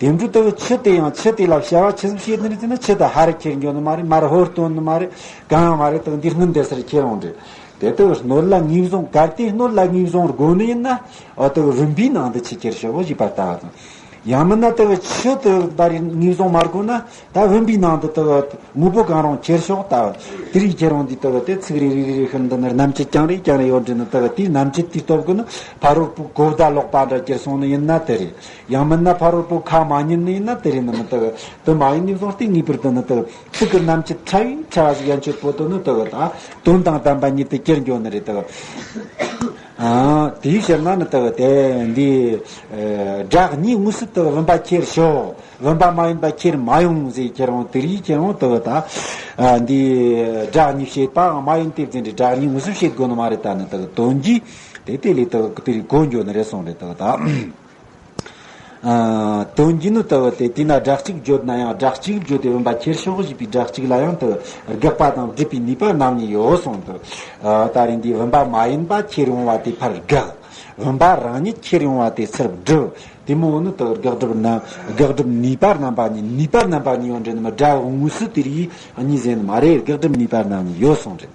དེ་འདྲ་དག་ཆུ་དེ་ཡང་ཆུ་དེ་ལ་བྱ་བ་ཆི་ཟིག་བྱེད་ནི་རེད་ཟེར་ན། ཆུ་དེ་ཧར་ཁྱེར་འགྱོ་ནི་མ་རེད། མར་ཧོར་སྟོན་ནི་མ་རེད། གང་ཡང་མ་རེད། དག་འདི་སྔོན་འདི་སར་ཁྱེར་འོང་རེད། དེ་དག་སྣོད་ལ་ངེས་བཟུང་། གལ་ཏེ་སྣོད་ལ་ངེས་བཟུང་དགོས་ནི་ཡིན་ན། འོ་དག་བུམ་པའི་ནང་དུ་ཆུ་ཁྱེར་ཤོག་ཞེས་པར་ལྟ་བ་དང་། ཡང་མིན་ན་དག་ཆུ་དག་ད་རེས་ངེས་བཟུང་མ་དགོས་ན། ད་བུམ་པའི་ནང་དུ་དག་དངོས་པོ་གང་རུང་ཁྱེར་ཤོག་ལྟ་བ། དེ་རིགས་ཁྱེར་འོང་དུས་དག་དེ་ཚིག་རེ་རེ་རེ་རེ་ཤིན་ཏུ་ནི་རྣམ་བཅད་རྐྱང་རེ་རྐྱང་རེ་ཡོད་འདྲ་ནི། དག་དེའི་རྣམ་བཅད་དེའི་སྟོབས་ཀྱིས་ནི་ཕ་རོལ་པོ་གོ་བརྡ་ལོག་པ་འདྲ་ཁྱེར་སོང་ནི་ཡིན་ན་དེ་རེད། ཡང་མིན་ན་ཕ་རོལ་པོ་ཁ་མ་ཉན་ནི་ཡིན་ན་དེ་རེད། ནི་མི་དག་དེ་མ་ཡིན་ནི་བཟུང་སྟེ་ངེས་པར་དུ་ནི་དག་ཚིག་གི་རྣམ་བཅད་ཕྲ་བའི་ཕྲ་བ་ཞིག་ཡན་ཆོད་པོ་དུ་ནི་དག་ད་དོན་དང་ལྡན་པ་ཉིད་དུ་གྱུར་འགྱོ་ནི་རེད། དག་ཨ་དེའི་ཕྱིར་ན་ནི་དག་དེ་འདི་ཨ་སྒྲ་གཉིས་དངོས་སུ་དག་བུམ་པ་ཁྱེར་ཤོག། བུམ་པ་མ་ཡིན་པ་ཁྱེར་མ་ཡོང་ཟེར་ཁྱེར་འོང་། དེ་རིགས་ཁྱེར་འོང་དག་ད་ཨ་འདི་སྒྲ་གཉིས་བྱེད་པའང་མ་ཡིན་ཏེ་བརྫིན་ཏེ། སྒྲ་གཉིས་དངོས་སུ་བྱེད་དགོས་ནི་མ་རེད། ད་ནི་དག་དོན་གྱིས་དེ་དེ་ལས་དག་དེ་རིགས་གོ་འགྱོ་ནི་རེད་གསུངས་རེད། དག་ད། ཨ་དོན་གྱིས་ནི་དག་དེ་དེས་ན་སྒྲ་གཅིག་བརྗོད་ན་ཡང་། སྒྲ་གཅིག་བརྗོད་དེ་བུམ་པ་ཁྱེར་ཤོག་ཞེས་པའི་སྒྲ་གཅིག་ལ་ཡང་དག་དགག་པ་དང་སྒྲུབ་པའི་ནུས་པ་རྣམ་གཉིས་ཡོད་གསུངས། དག་ཨ་ད་རེས་འདི་བུམ་པ་མ་ཡིན་པ་ཁྱེར་འོང་བ་དེ་ཕར་དགག། བུམ་པ་རང་ཉིད་ཁྱེར་ཡོང་བ་དེ་ཚུར་སྒྲུབ། དེ་མོ་ནི་དག་དགག་སྒྲུབ་རྣམ་དགག་སྒྲུབ་ནུས་པ་རྣམ་པ་གཉིས། ནུས་པ་རྣམ་པ་གཉིས་ཡོད་འདྲ་ནི་མི། སྒྲ་དངོས་སུ་དེ་རིགས་གཉིས་ཟེར་ནི་མ་རེད། དགག་སྒྲུབ་ནུས་པ་རྣམ་གཉིས་ཡོད་གསུངས་རེད།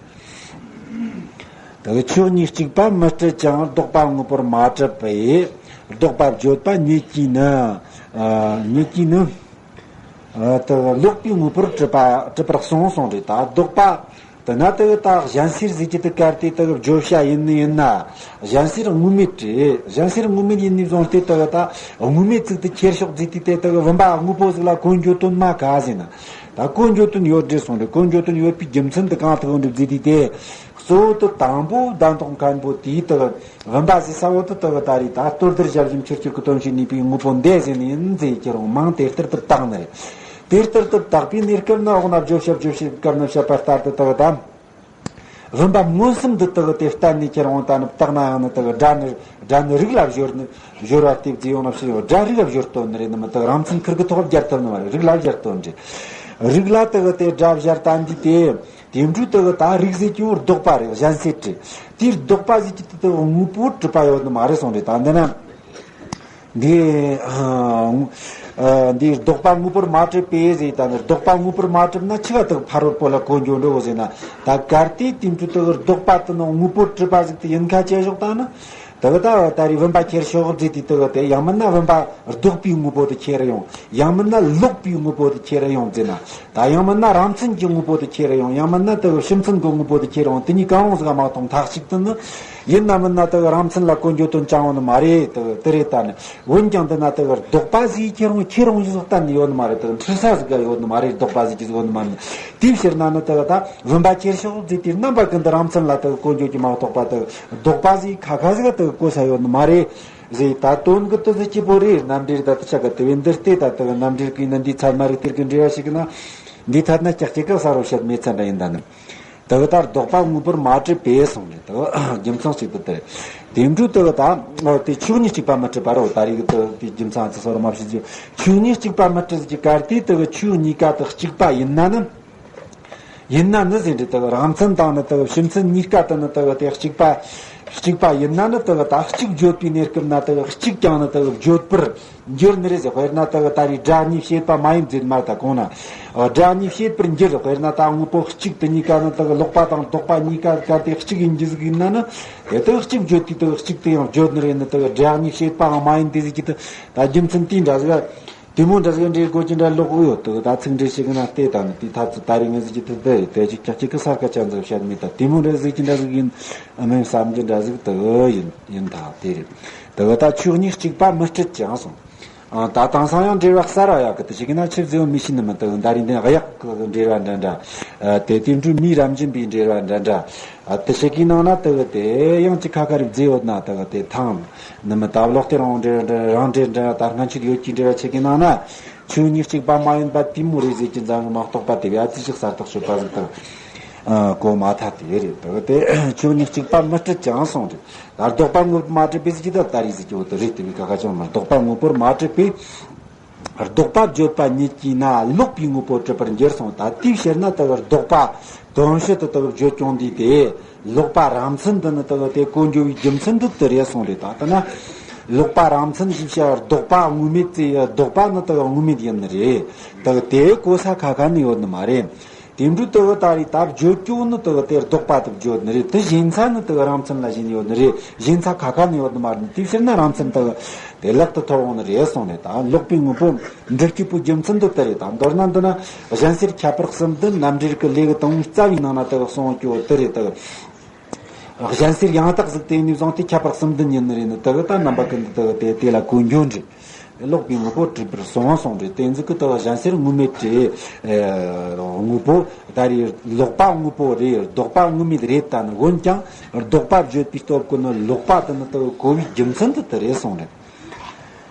དེ་ཆོས་ཉིད་གཅིག་པ་མི་སྲིད་ཀྱང་། ལྡོག་པ་དངོས་པོར་མ་གྲུབ་པས། ལྡོག་པ་བརྗོད་པ་ཉིད་ཀྱིས་ནི། ཨ་ཉིད་ཀྱིས་ནི། ཨ་དེ་ལོག་པའི་དངོས་པོར་གྲུབ་པ་གྲུབ་པར་གསུངས་གསུངས་རེད། ད་ལྡོག་པ་དེ་ན་དེ་ད་གཞན་སེལ་ཟིག་གི་དེ་གལ་ཏེ་དེ་བརྗོད་བྱ་ཡིན་ནི་ཡིན་ན། གཞན་སེལ་དངོས་མེད་རེད། གཞན་སེལ་དངོས་མེད་ཡིན་ནི་བཟུང་སྟེ་དེ་ད་དངོས་མེད་ཅིག་ཏུ་ཁྱེར་ཤོག་ཟེར་དུས་དེ་དེ་བུམ་པ་དངོས་པོ་ཟིག་ལ་གོ་འགྱོ་དོན་མ་ག་ཟེར་ན། ད་གོ་འགྱོ་དོན་ཡོད་རེད་གསུངས་རེད། གོ་འགྱོ་དོན་ཡོད་པའི་རྒྱུ་མཚན་དེ་གང་དུ་འགྲུབ་ཟེར་དུས་དེ། གཙོ་བོ་དེ་དང་པོ་གདན་ཐོག་མཁན་པོ་དེའི་དེ་བུམ་པ་ཟེར་ས་བོ་དེ་དེ་ད་རེད། ད་ལྟོ་ལྡིར་ཞབས་ཞུམ་ཆུ་སྐྱོར་གྱི་དོན་བྱེད་ནུས་པའི་དངོས་པོ་འདས་ཟེར་ནི་ཡིན་ཟེར་ཁྱེར་འོང་མང་དེ་ལྟར་དུ་བཏགས་ནི་རེད། དེ་ལྟར་དུ་བཏགས་པའི་གནས་སྐབས་ན་འོག་ན་བརྗོད་བྱ་བརྗོད་བྱེད་སྐབས་ན་བཤད་པ་ལྟར་དུ་དེ་ད། བུམ་པ་མངོན་སུམ་དུ་དག་དེ་བསྟན་ནས་ཁྱེར་འོང་། ད་ནི་བཏགས་ན་ཡང་ནི་དག་སྒྲ་ནི་སྒྲ་ནི་རིགས་ལ་སྦྱོར་ནི་སྦྱོར་བ་སྟེ་བརྩི་ཡོང་ན་ཕྱིར་ཡང་སྒྲ་རིགས་ལ་སྦྱོར་དོན་ནི་རེད། ནི་མི་དག་རང་མཚན་ཁུར་གི་ཐོག་སྦྱར་དོན་ནི་མ་རེད། རིགས་ལ་སྦྱར་དོན་རེད། རིགས་ལ་དག་དེ་སྒྲ་སྦྱར་ལྟ་འདི་དེ་དེ་འབྲུ་དག་ད་རིགས་ཟེར་གྱི་བོ་ལྡོག་པ་རེད། གཞན་སེལ་རེད། དེའི་ལྡོག་པ་ཟེར་གྱི་དེ་དག་དངོས་པོ་གྲུབ་པ་ཡོད་ནི་མ་རེད་གསུངས་རེད། ད་འདི་ན། འདི་ཨ་འདི་ལྡོག་པ་དངོས་པོར་མ་གྲུབ་པས་ཟེར། ད་ནི་ལྡོག་པ་དངོས་པོར་མ་གྲུབ་ན་ཆི་ག་དག་ཕ་རོལ་པོ་ལ་གོ་འགྱོ་འགྲོ་གོ་ཟེར་ན། ད་གལ་ཏེ་དེ་འདྲ་དག་ལྡོག་པ་དེ་ནི་དངོས་པོར་གྲུབ་པ་ཟིག་དེ་ཡིན་ཁ་ཆད་ཞོག་ད་ནི། དག་ད་ད་རེས་བུམ་པ་ཁྱེར་ཤོག་ཟེར་དུས་དག་དེ་ཡང་མིན་ན་བུམ་པ་ལྡོག་པའི་དངོས་པོ་དེ་ཁྱེར་ཡོང་། ཡང་མིན་ན་ལོག་པའི་དངོས་པོ་དེ་ཁྱེར་ཡོང་ཟེར་ན། ད་ཡང་མིན་ན་རང་མཚན་གྱི་དངོས་པོ་དེ་ཁྱེར་ཡོང་། ཡང་མིན་ན་དེ་ཕྱི་མཚན་གྱི་དངོས་པོ་དེ་ཁྱེར་ཡོང་། དེ་གཉིས་གང་རུང་ཟིག་མ་གཏོགས་མཐའ་གཅིག་ཏུ་ནི་ཡིན་ན་མིན་ན་དེ་རང་མཚན་ལ་གོ་འགྱོ་དོན་ཅང་ཡོད་ནི་མ་རེད། དེ་དེ་རེད། ད་ནི་འོན་ཀྱང་འདི་ན་དེ་ལྡོག་པ་ཟིག་ཁྱེར་ཡོང་ཁྱེར་ཡོང་ཟིག་གཏན་ནས་ཡོད་ནི་མ་རེད། དེ་འཁྲུལ་ས་ཟིག་ག་ཡོད་ནི་མ་རེད། ལྡོག་པ་ཟིག་གི་ཟིག་ཡོད་ནི་མ་རེད། དེའི་ཕྱིར་ན་ནི་དེ་ད་བུམ་པ་ཁྱེར་ཤོག་ཟེར་དུས་རྣམ་པ་ཀུན་ཏུ་རང་མཚན་ལ་དེ་གོ་འགྱོ་གི་མ་གཏོགས་པ། དེ་ལྡོག་པ་ཟིག་ཁ་ཁ་ཟིག་ག་དེ་གོ་ས་ཡོད་ནི་མ་རེད། ཟེར། ད་དོན་གྱི་དོན་ཟེར་གྱི་བོ་རེད། རྣམ་འགྲེལ་ད་དེ་ཆ་ག་དེ་བས་འདིར་བལྟས། ད་དེ་རྣམ་འགྲེལ་གྱིས་ནི་འདི་ཚད་མ་རིགས་གཏེར་གྱི་འགྲེལ་བ་ཞིག་ན། འདི་ཐད་ན་ཀྱག་ཀྱི་ཀ་ས་རོ་བཤད་མེད་ཚད་འདྲ་ཡིན། ད་ནི་དེ་ད་ལྡོག་པ་དངོས་པོར་མ་གྲུབ་པས་གསུངས་ནས། དེ་རྒྱུ་མཚན་ཞིག་ཏུ་དེ་དེ་འབྲུ་དེ་ད་དེ་ཆོས་ཉིད་གཅིག་པ་མི་སྲིད་པ་རོ། ད་རེས་དེ་དེ་རྒྱུ་མཚན་ཚིག་ས་རོ་མ་བཤད་རྒྱུ། ཆོས་ཉིད་གཅིག་པ་མི་སྲིད་ཀྱི་གལ་ཏེ་དེ་ཆོས་གཉིས་ཀ་དེ་གཅིག་པ་ཡིན་ན་ནི། ཡིན་ན་ནི་ཟེར་འདྲི་དག་རང་མཚན་དང་ནི་དག་ཕྱི་མཚན་གཉིས་ཀ་དུ་ནི་དག་དེ་གཅིག་པ། གཅིག་པ་ཡིན་ན་ནི་དག་ད་གཅིག་བརྗོད་པའི་གནས་སྐབས་ན་དག་གཅིག་ཀྱང་ནི་དག་བརྗོད་པར་འགྱུར་ནི་རེད་ཟེར། དཔེར་ན་དག་ད་རེས་སྒྲ་གཉིས་བྱེད་པ་མ་ཡིན་ཟེར་མ་ད་གོང་ན། སྒྲ་གཉིས་བྱེད་པར་འགྱུར། དཔེར་ན་ད་དངོས་པོ་གཅིག་དེ་གཉིས་ཀ་ནི་དག་ལོག་པ་དང་ལྡོག་པ་གཉིས་ཀ་གལ་ཏེ་གཅིག་ཡིན་རྒྱུ་ཟིག་ཡིན་ན་ནི། དེ་དག་གཅིག་བརྗོད་དུས་དག་གཅིག་དེ་ཡང་བརྗོད་ནི་རེད། ནི་དག་སྒྲ་གཉིས་བྱེད་པའང་མ་ཡིན་དེ་ཟིག་གི་དུ་ད་རྒྱུ་མཚན་དེ་འདྲ་ཟིག་དེ་མོ་འདྲ་ཟིག་འདྲའི་སྒོ་ཅི་འདྲ་ལོག་ཡོད་དུ། ད་ཚིག་འགྲེལ་ཞིག་ན་བལྟས་དང་དེ་ཐ་ཚུ་ད་རེས་ངས་ཟིག་ཅི་ཐུབ་པས་དེ་ཅིག་ཀྱག་ཅིག་གི་སར་ཀ་ཅན་ཟིག་བཤད་མེད། ད་དེ་མོ་འདྲ་ཟིག་ཅི་འདྲ་ཟིག་ཡིན། ཨ་མེན་བསམ་རྒྱུ་འདྲ་ཟིག་དུ་ཡིན་ཡིན་ད་དེ་རེད། དུ་ད་ཆོས་གཉིས་གཅིག་པ་མི་སྲིད་ཅིང་གསུངས། ཨ་ད་དེང་སང་ཡང་འགྲེལ་བ་གསར་བ་ཡག་གི་དུ་ཞིག་ན་ཆི་ཟེར་བ་མི་ཤེས་ནི་མི་དུ། ད་རིང་དེ་གཡག་གི་འགྲེལ་བ་འདྲ་འདྲ། ཨ་དེ་དེ་འབྲུ་མི་རབ་འབྱིན་པའི་འགྲེལ་བ་འདྲ་འདྲ། ཨ་དེ་ཞིག་གི་ནང་ན་དུ་དེ་ཡང་ཅི་ཁ་ཁ་རིག་མཛེས་ཡོད་ན་དུ་དེ་ཐང་། ནི་མི་ད་ལོག་སྟེ་རང་འདྲེ་རང་འདྲེ་འདྲེ་ད་སྔ་ཕྱིར་ཡོད་ཀྱི་འདྲེ་བ་ཆེ་གི་ནང་ན། ཆོས་ཉིད་གཅིག་པ་མ་ཡིན་པ་དེ་མོ་རེད་ཟེར་གྱི་འཛམ་གླིང་མ་གཏོགས་པ་དེ་བས་ཨ་ཙི་ཞིག་གསལ་ཐག་ཆོད་པ་ཟིག་དང་། ཨ་གོ་མ་ཐག་དེ་རེད་དག་དེ་ཆོས་ཉིད་གཅིག་པ་མི་སྲིད་ཅིང་གསུངས་རེད། ད་ལྡོག་པ་དངོས་པོ་མ་གྲུབ་པས་ཟེར་གྱི་ད་ད་རེད་ཟེར་གྱི་འོ་དེ་རེད། དེ་བས་ཁ་ཁ་ཅང་མ་ལྡོག་པ་དངོས་པོར་མ་གྲུབ་པས། ལྡོག་པ་བརྗོད་པ་ཉིད་ཀྱིས་ན་ལོག་པའི་དངོས་པོ་གྲུབ་པར་འགྱུར་གསུངས། ད་དེའི་ཕྱིར་ན་དེ་ལྡོག་པ་དོན་བྱེད་དུ་དེ་བརྗོད་ཀྱང་འདུས་ཏེ། ལོག་པ་རང་མཚན་དུ་ནི་དེ་དེ་གོ་འགྱུར་བའི་རྒྱུ་མཚན་དུ་དེ་རེད་གསུངས་རེད། ད་ལྟ་ན་ ལོག་པ་རང་མཚན་ཞེས་བྱ་བ་ལྡོག་པ་དངོས་མེད་ཅེས། ལྡོག་པ་ནི་དེ་གི་དངོས་མེད་ཡིན་ནི་རེད། དེ་གི་དེ་གོ་ས་ཁ་ཁ་ནི་ཡོད་ནི་མ་རེད། དེ་འདྲ་དེ་གི་ད་རེས་ད་བརྗོད་རྒྱུ་ནི་དེ་གི་དེ་ལྡོག་པ་དེ་བརྗོད་ནི་རེད། དེ་ཞེན་ས་ནི་དེ་གི་རང་མཚན་ལ་ཞེན་ཡོད་ནི་རེད། ཞེན་ས་ཁ་ཁ་ནི་ཡོད་ནི་མ་རེད། དེ་ཕྱིར་ན་རང་མཚན་དེ་གི་དེ་ལག་ཏུ་ཐོབ་འོང་ནི་རེད་གསུངས་ནས། ད་ལོག་པའི་དངོས་པོ་འདྲི་རྒྱུ་པོ་རྒྱུ་མཚན་དེ་དེ་རེད། ད་མདོར་ན་འདི་ན་གཞན་སེལ་ཁྱད་པར་གསུམ་ལྡན་རྣམ་འགྲེལ་གྱི་ལས་ཀྱི་དང་པོའི་རྩ་བའི་ནང་ན་དེ་གི་གསུངས་རྒྱུ་དེ་རེད། དེ་གི་གཞན་སེལ་ཡང་དག་གཟུགས་དེ་ནས་བཟུང་སྟེ་ཁྱད་པར་གསུམ་ལྡན་ཡིན་ནི་རེད། ནི་དེ་གི་ད་རྣམ་པ་ཀུན་ཏུ་དེ་དེ་ལ་གོ་འགྱོ་འདྲི། ལོག་པའི་དངོས་པོ་གྲུབ་པར་གསུངས་གསུངས་འདྲི། དེ་ཚོ་གི་དེ་གི་གཞན་སེལ་དངོས་མེད་དེ་དངོས་པོ་ད་རེས་ལོག་པ་དངོས་པོ་རེད། ལྡོག་པ་དངོས་མེད་རེད། ད་ནི་འོན་ཀྱང་ལྡོག་པ་བརྗོད་པའི་སྟོབས་ཀྱིས་ནི་ལོག་པ་དེ་ནི་དེ་གི་གོ་བའི་རྒྱུ་མཚན་དེ་དེ་རེད་གསུངས་རེད།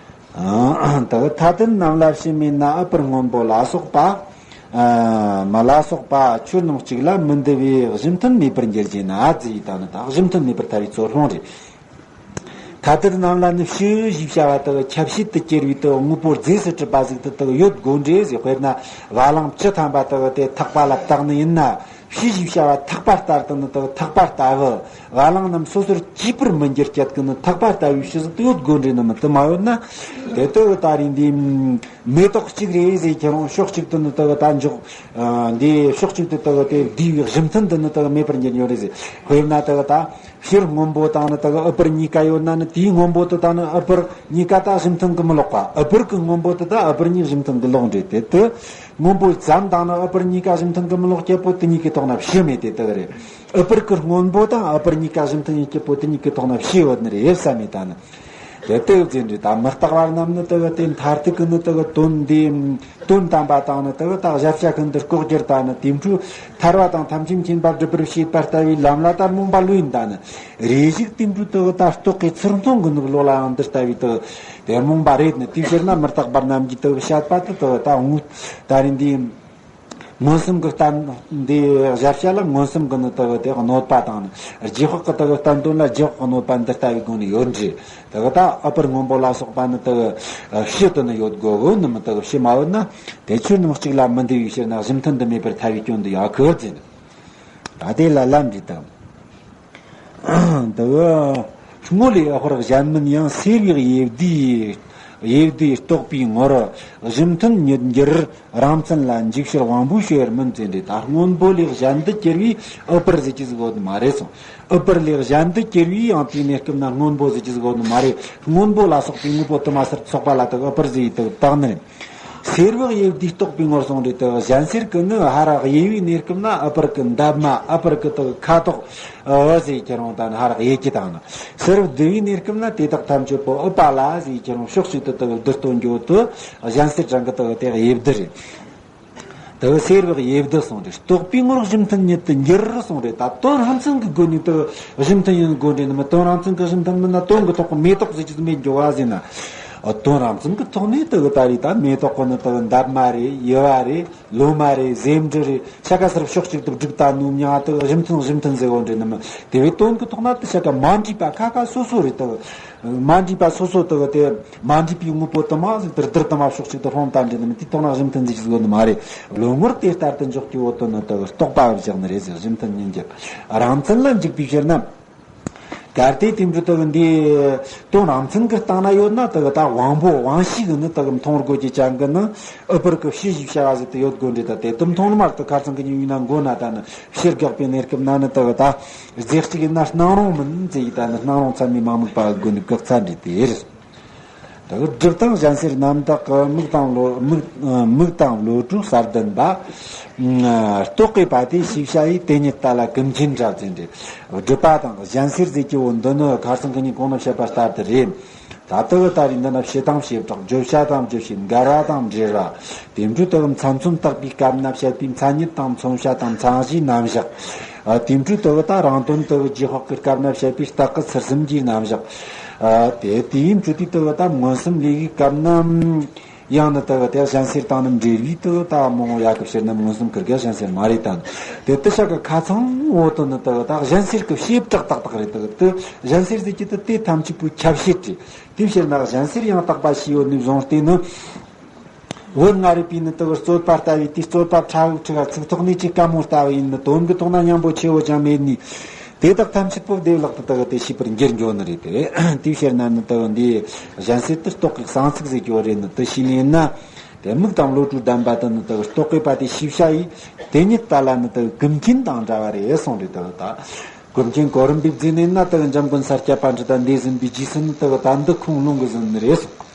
ད་ཐ་དད་རྣམས་ལ་ཕྱི་མེད་ན། ཨ་པར་སྔོན་པོ་ལ་སོགས་པ། མ་ལ་སོགས་པ་ཆོས་རྣམས་གཅིག་ལ་མི་འདུ་བའི་གཞི་མཐུན་མེད་པར་འགྱུར་བྱས་ན་ཟེར་ཡི་ད་ནི་ད་གཞི་མཐུན་མེད་པར་ཐལ་བའི་ཚུལ་སློང་རེད། ཐ་དད་རྣམས་ལ་ནི་ཕྱི་ཞེས་བྱ་བ་དག་ཁྱབ་བྱེད་དུ་གྱུར་པའི་དག་དངོས་པོ་རྫས་སུ་གྲུབ་པ་ཟིག་དེ་དག་ཡོད་དགོས་འདྲ་ཟེར། དཔེར་ན་བ་ལང་བཅུ་ཐམ་པ་དག་དེ་ཐག་པ་ལ་བཏགས་ནི་ཡིན་ན། ཕྱི་ཞེས་བྱ་བ་ཐག་པ་ལྟར་དུ་ནི་དག་ཐག་པ་ལྟ་བུ། བ་ལང་རྣམས་སོ་སོར་གྱེས་པར་མི་འགྱུར་སྐད་ཀྱི་ནི་ཐག་པ་ལྟ་བུའི་ཕྱི་ཟིག་དེ་ཡོད་དགོས་འདྲ་ནི་མི་དེ་མ་ཡོད་ན། དེ་དག་ད་རེས་འདི་མེ་ཏོག་གཅིག་རེད་ཟེར་ཁྱེར་རུང་ཕྱོགས་གཅིག་ཏུ་ནི་དག་ད་འཇོག་འདི་ཕྱོགས་གཅིག་ཏུ་དག་དེ་བསྡུས་པའི་གཞི་མཐུན་དུ་ནི་དག་མེད་པར་འགྱུར་ཡོད་རེད་ཟེར། དཔེར་ན་དག་ད། ཕྱིར་སྔོན་པོ་དང་ནི་དག་ཨུ་པར་གཉིས་ཀ་ཡོད་ན་ནི། དེའི་སྔོན་པོ་དེ་དང་ནི་ཨུ་པར་གཉིས་ཀ་ད་གཞི་མཐུན་གྱི་མི་ལོག་པ། ཨུ་པར་གྱི་སྔོན་པོ་དེ་དང་ཨུ་པར་གཉིས་གཞི་མཐུན་གྱི་ལོག་འདྲེ་དེ་དེ། སྔོན་པོ་ཙམ་དང་ནི་ཨུ་པར་གཉིས་ཀ་གཞི་མཐུན་གྱི་མི་ལོག་སྐྱེ་པོ་དེ་གཉིས་ཀྱི་ཐོག་ན་ཕྱི་མེད་དེ་དག་རེད། ཨུ་པར་གྱི་སྔོན་པོ་དང་ཨུ་པར་གཉིས་ཀ་གཞི་མཐུན་ཡིན་སྐྱེ་པོ་དེ་གཉིས་ཀྱི་ཐོག་ན་ཕྱི་ཡོད་ནི་རེད། ཡེ་བསམ་མེད་ད་ནི། དེ་ལྟ་བུ་ཟེར་འདྲ། ད་མི་རྟག་པ་རྣམས་ནི་དེ་གི་དེ་མཐར་ཐུག་གི་ནི་དེ་གི་དོན་འདི། དོན་དམ་པ་དང་ནི་དེ་གི་ད་གཞལ་བྱ་ཀུན་ཏུ་ལྐོག་གྱུར་ད་ནི་དེ་འཕྲོས་ཐར་པ་དང་ཐམས་ཅད་མཁྱེན་པ་སྒྲུབ་པར་བྱེད་པ་ལྟ་བུའི་ལམ་ལ་ད་རྨོངས་པ་ལོས་ཡིན་ད་ནི། རེ་ཞིག་དེ་འཕྲོས་དེ་གི་ད་རྟོག་གེ་ཚུར་མཐོང་གི་ནུབ་ལོ་ལའང་འདི་ལྟ་བུའི་དེ་གི་དེ་རྨོངས་པ་རེད་ནི། དེའི་ཕྱིར་ན་མི་རྟག་པ་རྣམས་ཀྱིས་དེ་གི་བཤད་པ་དེ་དེ་གི་ད་དངོས་ད་རེས་འདི། མངོན་སུམ་གྱི་བསྟན་འདི་གཞལ་བྱ་ལ་མངོན་སུམ་གྱི་ནི་དག་དེ་གནོད་པ་དང་ནི། རྗེས་དཔག་གི་དག་བསྟན་དོན་ལ་རྗེས་དཔག་གི་གནོད་པ་འདི་ལྟ་བུའི་སྒོ་ནས་ཡོད་འདྲ། དག་ད་ཨུ་པར་སྔོན་པོ་ལ་སོགས་པ་ནི་དག་ཕྱི་དུ་ནི་ཡོད་དགོས་གི་ནི་མི་དག་ཕྱི་མ་ཡོད་ན། དེ་ཆོས་རྣམས་གཅིག་ལ་མི་འདུ་བའི་ཕྱིར་ན་གཞི་མཐུན་དུ་མེད་པར་ཐལ་བའི་སྐྱོན་འདི་ཡང་ཁུར་ཟེར། ད་དེ་ལ་ལན་འདྲི་དང་། དེ་བས་སྔོ་ལས་ཨ་ཧོར་གཞན་མིན་ཡང་། སེར་བའི་དབྱེ་བསྡུས། དབྱེ་བསྡུས་རྟོག་པའི་ངོར། གཞི་མཐུན་ཉིད་འགྱུར་རང་མཚན་ལ། འཇུག་ཕྱིར་དབང་པོའི་ཤེས་པར་མིན་ཟེར་འདྲ། ད་སྔོན་པོ་ལས་གཞན་དུ་གྱུར་བའི་ཨུ་པར་ཟེར་གྱི་ཟིག་ཡོད་ནི་མ་རེད་གསུངས། ཨུ་པར་ལས་གཞན་དུ་གྱུར་བའི་ཡང་དེའི་གནས་སྐབས་ན་སྔོན་པོ་ཟེར་གྱི་ཟིག་ཡོད་ནི་མ་རེད། སྔོན་པོ་ལ་སོགས་པའི་དངོས་པོ་དུ་མ་ཟུར་ཚོགས་པ་ལ་དག་ཨུ་པར་ཟེར་ཡི་དག་བཏགས་ནི་རེད། སེར་བའི་དབྱེ་བསྡུས་རྟོག་པའི་ངོར་གསུངས་རེད། དེ་གཞན་སེལ་གྱི་ནི་ཧ་ར་དབྱེ་བའི་གནས་སྐབས་ན་ཨུ་པར་གྱི་འདབ་མ། ཨུ་པར་གྱི་དེ་ཁ་དོག་འོ་ཟེར་ཁྱེར་རུང་ད་ནི་ཧ་ར་དབྱེ་རྒྱུ་དང་ནི། སེར་བསྡུ་བའི་གནས་སྐབས་ན་དེ་དག་ཐམས་ཅད་པོ་ཨུ་པ་ལ་ཟེར་ཁྱེར་རུང་ཕྱོགས་གཅིག་ཏུ་དེ་བསྡུ་སྟོན་རྒྱུ་དེ་གཞན་སེལ་རང་གི་དེ་དེ་དབྱེ་བསྡུ་རེད། དེ་སེར་བའི་དབྱེ་བསྡུ་གསུངས་རེད། རྟོག་པའི་ངོར་གཞི་མཐུན་ཉིད་དུ་འགྱུར་གསུངས་རེད། ད་དོན་རང་མཚན་གྱི་སྒོ་ནས་དེ་གཞི་མཐུན་ཡིན་དགོས་འདྲ་ནི་མི། དོན་རང་མཚན་གྱི་གཞི་མཐུན་མིན་ན་དོན་གྱི་ཐོག་གི་མེ་ཏོག་ཟེར་གྱི་མེད་འགྱོ་བ་ཟེར་ན། དོན་རང་མཚན་གྱི་ཐོག་ནས་དེ་གི་ད་རེས་ད་མེ་ཏོག་གི་ནི་དེ་གི་འདབ་མ་རེད། ཡུ་བ་རེད། ལོ་མ་རེད། ཟེའུ་འབྲུ་རེད། ཤ་ཀ་སར་ཕྱོགས་གཅིག་ཏུ་བསྒྲིགས་ད་ནུབ་མྱང་དེ་གི་གཞི་མཐུན་གཞི་མཐུན་ཟེར་བོ་འདྲ་ནི་མི། དེ་བས་དོན་གྱི་ཐོག་ན་དེ་ཤ་ཀ་མ་འདྲེས་པ་ཁ་ཁ་སོ་སོ་རེད། དེ་གི་མ་འདྲེས་པ་སོ་སོ་དེ་གི་དེ་མ་འདྲེས་པའི་དངོས་པོ་དུ་མ་ཟིག་དེར་དེར་དུ་མ་ཕྱོགས་གཅིག་ཏུ་ལྷུང་ད་འདྲ་ནི་མི། དེ་ཐོག་ན་གཞི་མཐུན་ཟེར་གྱི་ཡོད་ནི་མ་རེད། བློ་ངོར་དེ་ལྟར་དུ་འཇོག་རྒྱུ་བོ་དོན་ནི་དེ་གི་རྟོག་པ་བཞག་ནི་རེད་ཟེར། གཞི་མཐུན་ཉིད་འགྱུར་རང་མཚན་ལ་འཇུག་པའི་ཕྱིར་ན། གལ་ཏེ་དེ་འདྲ་དག་འདི་དོན་རང་མཚན་གྱི་སྟེང་ན་ཡོད་ན། དག་ད་དབང་པོ་དབང་ཤེས་ཀྱི་ནི་དག་མཐོང་དགོས་ཀྱི་ཅན་གྱི་ནི་ཨུ་པར་གྱི་ཕྱི་ཞེས་བྱ་བ་ཟིག་དེ་ཡོད་དགོས་འདྲ། ད་དེ་དུ་མཐོང་ནི་མ་གཏོགས་ཁ་ཚང་གི་ཉིན་ཡིན་ན་མགོ་ན་ད་ནི་ཕྱིར་དགག་པའི་གནས་སྐབས་ན་ནི་དག་ད་རྫས་གཅིག་ཡིན་ན་སྣང་རུང་མིན་ཟེར་ཡི་ད་ནི་སྣང་རུང་ཚད་མས་མ་དམིགས་པ་དགོས་ནི་དགག་ཚར་འདྲ་དེ་རེད། དེ་གི་སྒྲུབ་དང་གཞན་སེལ་རྣམ་དག་གི་མིག་དང་བློ་མིག་མིག་དང་བློ་གྲོས་གསལ་ལྡན་པ། རྟོག་གེ་པ་དེ་ཤེས་བྱ་ཡི་དེ་ཉིད་ལྟ་ལ་ཀུན་མཁྱེན་འདྲ་ཟེར་འདྲ། སྒྲུབ་པ་དང་གཞན་སེལ་ཟེར་གྱི་བོ་འདི་ནི་ཁ་སང་གི་ཉིན་གོང་ན་བཤད་པ་ལྟར་དུ་རེད། ད་ལྟ་བུ་ད་རེས་འདི་ན་བྱེད་དང་བྱེ་བྲག། བརྗོད་བྱ་དང་བརྗོད་བྱའི་འགལ་བ་དང་འབྲེལ་བ། དེ་འཕྲོས་དེ་མཚན་མཚོན་བརྟག་པའི་སྐབས་ན་བཤད་པའི་མཚན་ཉིད་དང་མཚོན་བྱ་དང་མཚན་གཞིའི་རྣམ་གཞག། ཨ། དེ་འཕྲོས་དེ་གི་ད་རང་དོན་དེ་གི་རྗེས་དཔག་གི་སྐབས་ན་བཤད་པའི་རྟགས་ཀྱི་ཚུལ་གསུམ་གྱི་རྣམ་གཞག། ཨ། དེ་དེའི་འཕྲོས་དེ་དེ་གི་ད་མངོན་སུམ་ལས་ཀྱི་སྐབས་ན་ཡང་ནི་དེ་གི་དེ་གཞན་སེལ་དང་ནི་འབྲེལ་བའི་དེ་གི་ད་མོ་ཡ་གི་ཕྱིར་ན་མངོན་སུམ་ཁིར་གི་གཞན་སེལ་མ་རེད་དང་། དེ་དེ་ཤ་གི་ཁ་ཚང་འོ་དོ་ནི་དེ་གི་ད་གཞན་སེལ་གི་བྱེ་བྲག་ཏག་ཏག་རེད། དེ་གི་དེ་གཞན་སེལ་ཟེར་གྱི་དེ་དེ་ཐམས་ཅད་པོའི་ཁྱབ་བྱེད་རེད། དེའི་ཕྱིར་ན་གཞན་སེལ་ཡང་དག་པ་ཞེས་ཡོད་ནི་བཟུང་སྟེ་ནི། བོད་མངའ་རིས་པའི་ནི་དེ་གི་རྩོད་པ་ལྟ་བུའི་དེའི་རྩོད་པ་ཕྲ་བའི་ཁྲི་ཁ་ཚིག་ཐོག་ནས་ཅི་དཀའ་མོ་ལྟ་བུ་ཡིན་ནི། དོན་གྱི་ཐོག་ན་སྙན་པོ་ཆེ་བོ་ཅང་མེད་ནི། དེ་དག་ཐམས་ཅད་པོ་བདེ་བླག་ཏུ་དག་དེ་ཤེས་པར་འགྱུར་འགྱོ་ནི་རེད་དེ། དེའི་ཕྱིར་ན་ནི་དག་འདི་གཞན་སེལ་དུ་རྟོག་གི་གསང་ཚིག་ཟེར་གྱི་བ་རེད། ནི་དེ་ཤེས་ནི་ཡིན་ན། དེ་མིག་དང་བློ་གྲོས་ལྡན་པ་དེ་ནི་དག་རྟོག་གེ་པ་དེ་ཤེས་བྱ་ཡིས། དེ་ཉིད་ལྟ་ལ་ནི་དག་ཀུན་མཁྱེན་དང་འདྲ་བ་རེད་གསུངས་རེད། དག་ད་ཀུན་མཁྱེན་གོ་རིམ་པའི་རྫས་ནི་ན་དག་འཇམ་མགོན་ས་སྐྱ་པཎྜི་ཏ་འདས་ཟིན་པའི་རྗེས་སུ་ནི་དག་ད་འདི་ཁུངས་ལུང་གི་ཟིན་ནི་རེད་གསུངས།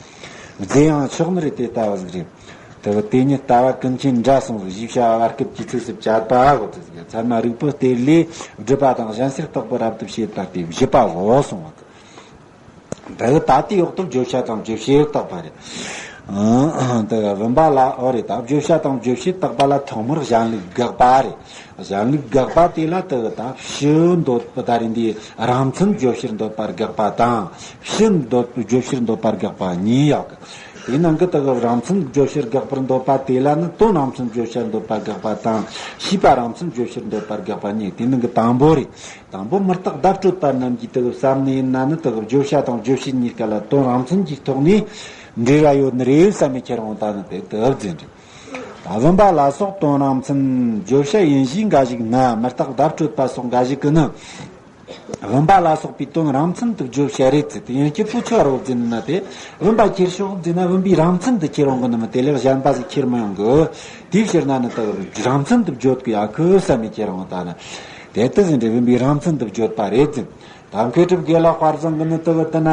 རྫས་ཡང་ཆོག་ནི་རེད། དེ་ལྟ་བ་ཟིག་རེད། དེ་བ་དེ་ཉིད་ལྟ་བ་ཀུན་མཁྱེན་འདྲ་གསུངས་ཟིག། ཞིབ་བྱ་བ་སྐབས་ཀྱི་ཚིགས་སུ་བཅད་པ་གོ་ཚིག་ཚད་མ་རིགས་པའི་གཏེར་ལས་སྒྲུབ་པ་དང་གཞན་སེལ་རྟོག་པ་རབ་ཏུ་བྱེད་པ་སྟེ་བཞི་པའོ་གསུངས་པ། དེ་ལྟ་དེའི་འོག་ཏུ་བརྗོད་བྱ་དང་བརྗོད་བྱེད་རྟོག་པ་རེད། དེ་བུམ་པ་ལ་འོ་རེད། ད་བརྗོད་བྱ་དང་བརྗོད་བྱེད་རྟོག་པ་ལ་ཐོག་མར་གཞན་ལུགས་དགག་པ་རེད། གཞན་ལུགས་དགག་པ་དེ་ལ་དེ་ད་ཕྱི་འདོད་པ་ད་རེད། འདི་རང་མཚན་བརྗོད་བྱར་འདོད་པར་དགག་པ་དང་། ཕྱི་འདོད་བརྗོད་བྱར་འདོད་པར་དགག་པ་གཉིས་ཡོད་གི། དེའི་ནང་གི་དག་རང་མཚན་བརྗོད་བྱར་དགག་པར་འདོད་པ་དེ་ལ་ནི་དོན་རང་མཚན་བརྗོད་བྱར་འདོད་པར་དགག་པ་དང་། ཤེས་པ་རང་མཚན་བརྗོད་བྱར་འདོད་པར་དགག་པ་གཉིས། དེའི་ནང་གི་དང་པོ་རེད། དང་པོ་མི་རྟག་བརྡ་སྤྲོད་པ་རྣམས་ཀྱིས་དག་བསམ་ནི་ཡིན་ན་ནི་དག་བརྗོད་བྱ་དང་བརྗོད་བྱེད་གཉིས་ཀ་ལ་དོན་རང་མཚན་གྱི་ཐོག་ནས་འབྲེལ་བ་ཡོད་ནི་རེད་བསམ་མི་ཁྱེར་འོང་ད་ནི་དེ་དག་རྫས་རེད། ད་བུམ་པ་ལ་སོགས་དོན་རང་མཚན་བརྗོད་བྱ་ཡིན་ཞེས་འགའ་ཞིག་ན། མི་རྟག་བརྡ་སྤྲོད་པ་སོགས་འགའ་ཞིག་གིས་ནི། བུམ་པ་ལ་སོགས་པའི་དོན་རང་མཚན་དུ་བརྗོད་བྱ་རེད་ཟེར་ཏེ། ཡང་སྐྱེ་ཕོ་ཆོས་རོ་ཟེར་ན་དེ། བུམ་པ་ཁྱེར་ཤོག་ཟེར་ན་བུམ་པའི་རང་མཚན་དུ་ཁྱེར་འོང་གི་ནི་མི་དེ་ལས་གཞན་པ་ཟིག་ཁྱེར་མི་ཡོང་གི། དེའི་ཕྱིར་ན་ནི་དག་རང་མཚན་དུ་བརྗོད་དགོས་ཡ་གི་བསམ་མི་ཁྱེར་འོང་ད་ནི། དེ་ལྟ་ཟིན་རེད། བུམ་པའི་རང་མཚན་དུ་བརྗོད་པ་རེད་ཟེར། ད་མཁས་གྲུབ་དགེ་ལེགས་དཔལ་བཟང་གི་ནི་དག་དེ་ན།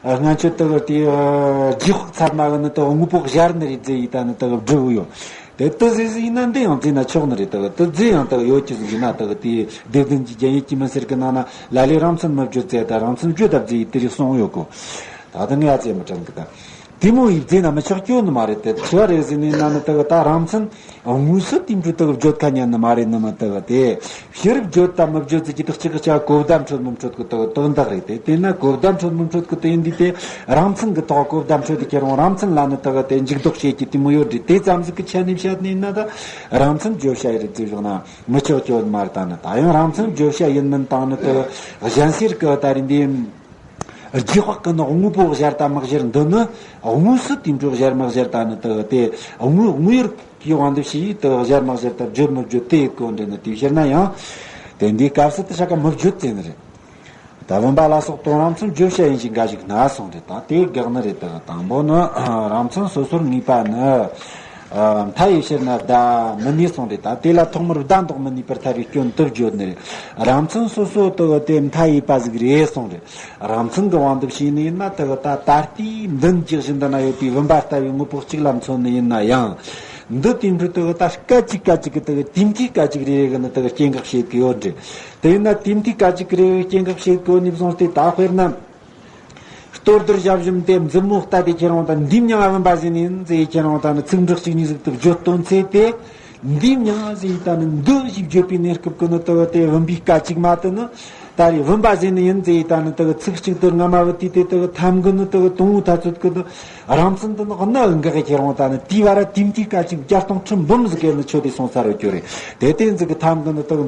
སྔན་ཆད་དག་དེ་རྗེས་དཔག་ཚད་མ་གི་ནི་དག་དངོས་པོ་གཞལ་ནི་རེད་ཟེར་ཡི་ད་ནི་དག་བསྒྲུབས་ཡོད། དེ་ལྟ་ཟེར་ཟིན་ན་འདི་ཡང་བརྫིས་ན་ཆོག་ནི་རེད། དག་དེ་རྫས་ཡང་དག་ཡོད་ཀྱི་ཟིན་ན་དག་དེ་སྡེ་བདུན་གྱི་རྒྱན་ཡིད་ཀྱི་མི་སེར་གི་ནང་ན་ལ་ལས་རང་མཚན་མི་བརྗོད་ཟེར་ད་རང་མཚན་བརྗོད་ད་བརྫིས་ཡི་དེ་རིགས་གསུངས་ཡོད་གོ། ད་དེ་ངས་ཨ་ཙེ་མི་དྲན་གི་ད། དེ་མོ་ཡིས་བརྫིས་ན་མི་ཆོག་རྒྱུ་ནི་མ་རེད་དེ། ཆི་བ་རེད་ཟེར་ནས་ན་ནི་དག་ད་རང་མཚན་དངོས་སུ་དེ་འཕྲོ་དག་བརྗོད་ཁ་ཉན་ནི་མ་རེད་ནི་མི་དག་དེ། ཕྱིར་བརྗོད་དམ་མི་བརྗོད་ཟེར་གྱི་དག་ཅིག་གི་ཆ་གོ་བརྡ་འཕྲོད་མི་འཕྲོད་གི་དག་དོན་དག་རེད་དེ། དེས་ན་གོ་བརྡ་འཕྲོད་མི་འཕྲོད་གི་དེ་ཡིན་དུས་དེ་རང་མཚན་གི་ཐོག་གོ་བརྡ་འཕྲོད་དེ་ཁྱེར་འོང་རང་མཚན་ལ་ནི་དག་དེ་འཇུག་ལྡོག་བྱེད་ཀྱི་དེ་མོ་ཡོད་རེད། དེ་ཙམ་ཟིག་གི་ཆ་ནས་བཤད་ནས་ན་ད་རང་མཚན་བརྗོད་བྱ་ཡི་རེད་ཟེར་བཞག་ན་མི་ཆོག་རྒྱུ་མ་རེད། ད་ནི་ད་ཡང་རང་མཚན་བརྗོད་བྱ་ཡིན་མིན་དང་ནི་དག་གཞན་སེལ་གི་ད་རེད་འདི། རྗེས་དཔག་གི་ནི་དངོས་པོ་གཞལ་དང་མི་གཞལ་འདི་ནི་དངོས་སུ་དེ་འཕྲོ་གཞལ་མི་གཞལ་ད་ནི་དག་དེ་དངོས་དངོས་ཡུལ་གྱི་དབང་དུ་བྱས་དག་གཞལ་མི་གཞལ་ད་བརྗོད་མི་བརྗོད་དེ་ཡི་སྐོར་འདྲ་ནི་དེའི་ཕྱིར་ན་ཡང་། དེ་འདིའི་སྐབས་སུ་དེ་ཤ་ཀ་མི་བརྗོད་ཟེར་ནི་རེད། ད་བུམ་པ་ལ་སོགས་དོན་རང་མཚན་བརྗོད་བྱ་ཡིན་ཞེས་འགའ་ཞིག་ན་གསུངས་རེད། ད་དེ་དགག་ནི་རེད། དག་དང་པོ་ནི་རང་མཚན་སོ་སོར་ངེས་པ་ནི། མཐའ་ཡས་ཕྱིར་ན་བརྡ་མི་གནས་གསུངས་རེད། ད་དེ་ལ་ཐོག་མར་བརྡ་འདོགས་མི་ནུས་པར་ཐལ་བའི་སྐྱོན་དུ་བརྗོད་ནི་རེད། རང་མཚན་སོ་སོ་དག་དེ་མཐའ་ཡས་པ་ཟིག་རེད་གསུངས་རེད། རང་མཚན་གྱི་དབང་དུ་བྱས་ནས་ཡིན་ན་དག་ད་ད་ལྟའི་མདུན་གྱི་བཞིན་དུ་ན་ཡོད་པའི་བུམ་པ་ལྟ་བུའི་དངོས་པོ་གཅིག་ལ་མཚོན་ནི་ཡིན་ན་ཡང་། འདི་དེ་འཕྲོ་དག་ད་སྐད་ཅིག་སྐད་ཅིག་གི་དག་དེ་མཐའི་སྐད་ཅིག་རེ་རེ་གི་ནི་དག་སྐྱེ་འགག་བྱེད་ཀྱི་ཡོད་རེད། དེ་ཡིན་ན་དེ་མཐའི་སྐད་ཅིག་རེ་རེ་སྐྱེ་འགག་བྱེད་ཀྱི་ཡོད་ནས་བཟུང་སྟེ་ད་དཔེར་ན། གཏོར་རྡུལ་ཞབས་ཞུམ་དེ་མཛུབ་མོ་ལྟ་དེ་ཁྱེར་འོང་དང་འདིའི་མྱིང་ང་བུམ་པ་ཟེར་ནི་ཡིན་ཟེར་ཁྱེར་འོང་དང་ནི་ཚིག་འབྲུ་གཅིག་གཉིས་ཟིག་ཏུ་བརྗོད་དོན་ཚེ་དེ། འདིའི་མྱིང་ང་ཟེར་ཡི་ད་ནི་འདི་ཞིག་བརྗོད་པའི་གནས་སྐབས་ཀྱི་ནི་དག་དེ་བུམ་པའི་སྐད་ཅིག་མ་དེ་ནི་ད་རེས་བུམ་པ་ཟེར་ནི་ཡིན་ཟེར་ཡི་ད་ནི་དག་ཚིག་གཅིག་ཏུ་རྔ་མ་བུ་དུས་དེ་དག་ཐམ་གི་ནི་དག་དང་བོ་ཐ་ཚོད་ཀྱི་ནི་རང་མཚན་དེ་ནི་གནའ་འགག་གི་ཁྱེར་འོང་ད་ནི་དེའི་བར་དེ་མཐའི་སྐད་ཅིག་བརྒྱ་སྟོང་ཁྲི་འབུམ་ཟིག་གི་ནི་ཆོད་དེ་སོང་ཚར་བ་གྱུར་རེད། དེ་དེ་ཟིག་གི་ཐམ་གི་ནི་དག་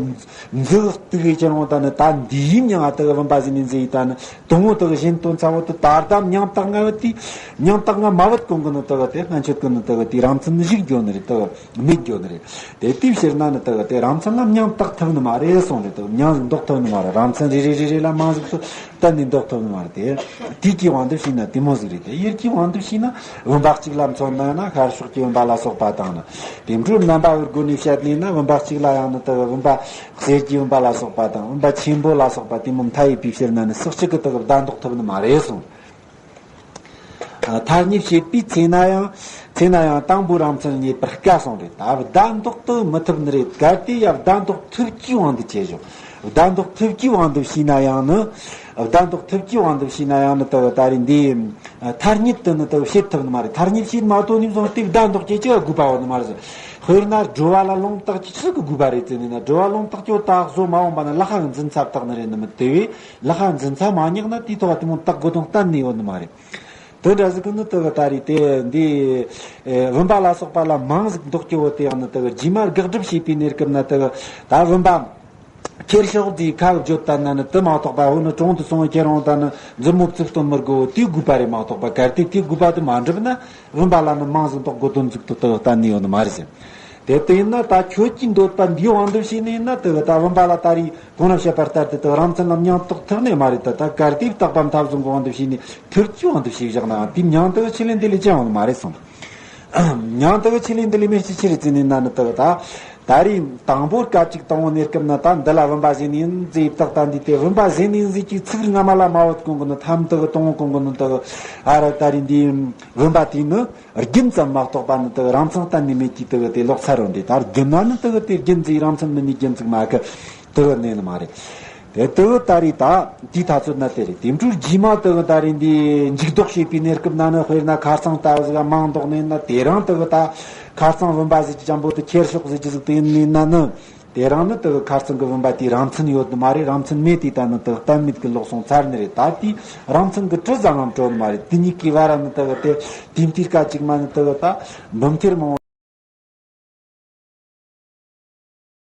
འཛུགས་དུས་གི་ཁྱེར་འོང་ད་ནི་ད་འདིའི་མྱིང་ང་དག་བུམ་པ་ཟེར་ནི་ཟེར་ཡི་ད་ནི། དང་པོ་དག་གཞན་དོན་ཚ་བོ་དུ་ད་ལྟ་མྱང་བཏགས་ལྔ་བུད་དེ། མྱང་བཏགས་ལྔ་མ་བུད་གོང་གི་ནི་དག་དེ་སྔན་ཆད་ཀྱི་ནི་དག་དེ་རང་མཚན་ནི་ཞིག་འགྱོ་ནི་རེད། དག་མེད་འགྱོ་ནི་རེད། དེ་དེའི་ཕྱིར་ན་ནི་དག་དེ་རང་མཚན་ལ་མྱང་བཏགས་ཐུབ་ནི་མ་རེད་གསུངས་རེད། དག་མྱང་ཟིག་འདོགས་ཐུབ་ནི་མ་རེད། རང་མཚན་རེ་རེ་རེ་རེ་ལ་མང་ཟིག་ཏུ་གཏན་ནས་འདོགས་ཐུབ་ནི་མ་རེད། དེ་དེའི་གི་དབང་དུ་བྱས་ན་དེ་མོ་ཟིག་རེད། དེ་ཡུལ་གྱི་དབང་དུ་བྱས་ན་བུམ་པ་གཅིག་ལ་མཚོན་ན་ན་ཤར་ཕྱོགས་ཀྱི་བུམ་པ་ལ་སོགས་པ་དང་ནི། དེ་འཕྲོས་རྣམ་པ་བའི་སྒོ་ནས་བཤད་ནས་ན་བུམ་པ་གཅིག་ལ་ཡང་ནི་དག་བུམ་པ་གསེར་གྱི་བུམ་པ་ལ་སོགས་པ་དང་བུམ་པ་ཆེན་པོ་ལ་སོགས་པ་དེ་མོ་མཐའ་ཡས་པའི་ཕྱིར་ན་ནི་སུ་གཅིག་གིས་དག་བརྡ་འདོགས་ཐུབ་ནི་མ་རེད་གསུངས། ཐ་སྙད་བྱེད་པའི་ཚེ་ན་ཡང་། ཚེ་ན་ཡང་དང་པོའི་རང་མཚན་རྙེད་པར་དཀའ་གསུངས་རེད། ད་བརྡ་འདོགས་དུ་མི་ཐུབ་ནི་རེད། གལ་ཏེ་ཡང་བརྡ་འདོགས་ཐུབ་ཀྱི་དབང་དུ་བྱས་ཞོག་བརྡ་འདོགས་ཐུབ་ཀྱི་དབང་དུ་བྱས་ན་ཡང་ནི། བརྡ་འདོགས་ཐུབ་ཀྱི་དབང་དུ་བྱས་ན་ཡང་ནི་དག་ད་རེས་འདི། ཐ་སྙད་དུ་ནི་དག་བྱེད་ཐུབ་ནི་མ་རེད། ཐ་སྙད་བྱེད་མ་ཐུབ་ནས་བཟུང་སྟེ་བརྡ་འདོགས་ཀྱི་ཅི་དགོས་པ་ཡོད་ནི་མ་རེད། དཔེར་ན་སྒྲོ་བ་ལ་རླུང་རྟགས་ཀྱི་ཆི་གི་དགོས་པ་རེད་ཟེར་ནས་ན། སྒྲོ་བ་རླུང་རྟགས་ཀྱི་བརྡ་བཟོ་མ་འོངས་པ་ན་ལ་ཁ་འཛིན་ཚབ་བཏགས་ནི་རེད་ནི་མི་དེ་བས། ལ་ཁ་འཛིན་ཚ་མ་རྙེད་ན་དེའི་ཐོག་དེ་མོ་བཏགས་དགོས་དོན་གཏན་ནས་ཡོད་ནི་མ་རེད། དེ་འདྲ་ཟིག་གི་ནི་དེ་གི་ད་རེས་དེ་འདི་ཨེ་བུམ་པ་ལ་སོགས་པ་ལ་མིང་ཟིག་འདོགས་ཀྱི་བོ་དེ་ཡང་ནི་དེ་གི་རྗེས་མ་དགག་སྒྲུབ་བྱེད་པའི་གནས་སྐབས་ན་དེ་གི་ད་བུམ་པ་ཁྱེར་ཤོག་དེའི་ཁ་བརྗོད་ལྟར་ན་ནི་དེ་མ་གཏོགས་པ་འོ་ནི་གྲོང་དུ་སོང་བའི་ཁྱེར་འོང་ད་ནི་མཛུབ་མོ་བཙུགས་སྟོན་མི་དགོས་བོ་དེའི་དགོས་པ་རེད་མ་གཏོགས་པ། གལ་ཏེ་དེའི་དགོས་པ་དེ་མ་འགྲུབ་ན་བུམ་པ་ལ་ནི་མིང་ཟིག་འདོགས་དགོས་དོན་ཟིག་ཏུ་དེ་གི་གཏན་ནས་ཡོད་ནི་མ་རེད་ཟེར། དེ་ལྟ་ཡིན་ན་ད་ཁྱོད་ཀྱི་འདོད་པ་འདིའི་དབང་དུ་བྱས་ནས་ཡིན་ན་དེ་གི་ད་བུམ་པ་ལ་ད་རེས་གོང་ན་བཤད་པ་ལྟར་དུ་དེ་རང་མཚན་ལ་མྱང་རྟོགས་ཐུབ་ནི་མ་རེད། ད་ད་གལ་ཏེ་བཏགས་པ་མཐའ་བཟུང་གི་དབང་དུ་བྱས་ནས་ཐུར་གྱི་དབང་དུ་བྱས་བཞག་ནའང་དེའི་མྱང་དེ་གི་ཆེད་ལས་འདི་ལས་ཅི་ཡང་ཡོང་ནི་མ་རེད་གསུངས། མྱང་དེ་གི་ཆེད་ལས་འདི་ལས་མེད་ཅི་ཆི་རེད་ཟེར་ནས་ན་ནི་དེ་གི་ད་ད་རེས་དང་པོར་སྐད་ཅིག་དང་པོ་གནས་སྐབས་ན་ད་འདི་ལ་བུམ་པ་བྱས་ནས་ཡིན་ཟེར་བཏགས་ད་འདི་དེ་བུམ་པ་བྱས་ནས་ཡིན་ཟེར་གྱི་ཚིག་སྔ་མ་ལ་མ་བུད་གོང་གི་ནི་ཐམ་དེ་གི་དང་པོ་གོང་གི་ནི་དེ་གི་ཨ་ར་ད་རེས་འདི་བུམ་པ་དེ་ནི། རྒྱུན་ཙམ་མ་གཏོགས་པ་ནི་དེ་རང་མཚན་གཏན་ནས་མེད་ཀྱི་དེ་དེ་ལོག་ཚར་རོ་འདི་ལྟར་རྒྱུན་ན་ནི་དེ་དེ་རྒྱུན་ཅིག་རང་མཚན་མིན་ནི་རྒྱུན་ཅིག་མ་གི་དེ་གནས་ནི་མ་རེད། དེ་དེ་ད་རེས་ད་དེའི་ཐ་ཚོད་ན་དེ་རེད། དེ་འཕྲོར་རྗེས་མ་དེ་ད་རེས་འདི་འཇུག་ལྡོག་བྱེད་པའི་གནས་སྐབས་ན་ནི་དཔེར་ན་ཁ་རྩང་ལྟ་བུ་ཟིག་མང་འདོགས་ནས་ན་དེ་རང་དེ་ད་ཁ་རྩང་བུམ་པ་ཟིག་ཅན་པོ་དེ་ཁྱེར་ཤོག་ཟིག་ཅི་ཟིག་དེ་ཡིན་ནི་ན་ནི། དེ་རང་ནི་དེ་གི་ཁ་རྩང་གི་བུམ་པ་དེའི་རང་མཚན་ཡོད་ནི་མ་རེད། རང་མཚན་མེད་དེ་ད་ནི་དེ་གི་གཏན་མེད་ཀྱི་ལོག་སོང་ཚར་ནི་རེད། ད་དེའི་རང་མཚན་གི་དྲི་ཙམ་ཡང་བྲོ་ནི་མ་རེད། དེ་གཉིས་ཀའི་བར་ནི་དེ་གི་དེ་དེ་མཐའི་སྐད་ཅིག་མ་ནི་དེ་གི་ད་འབུམ་ཐེར་མང་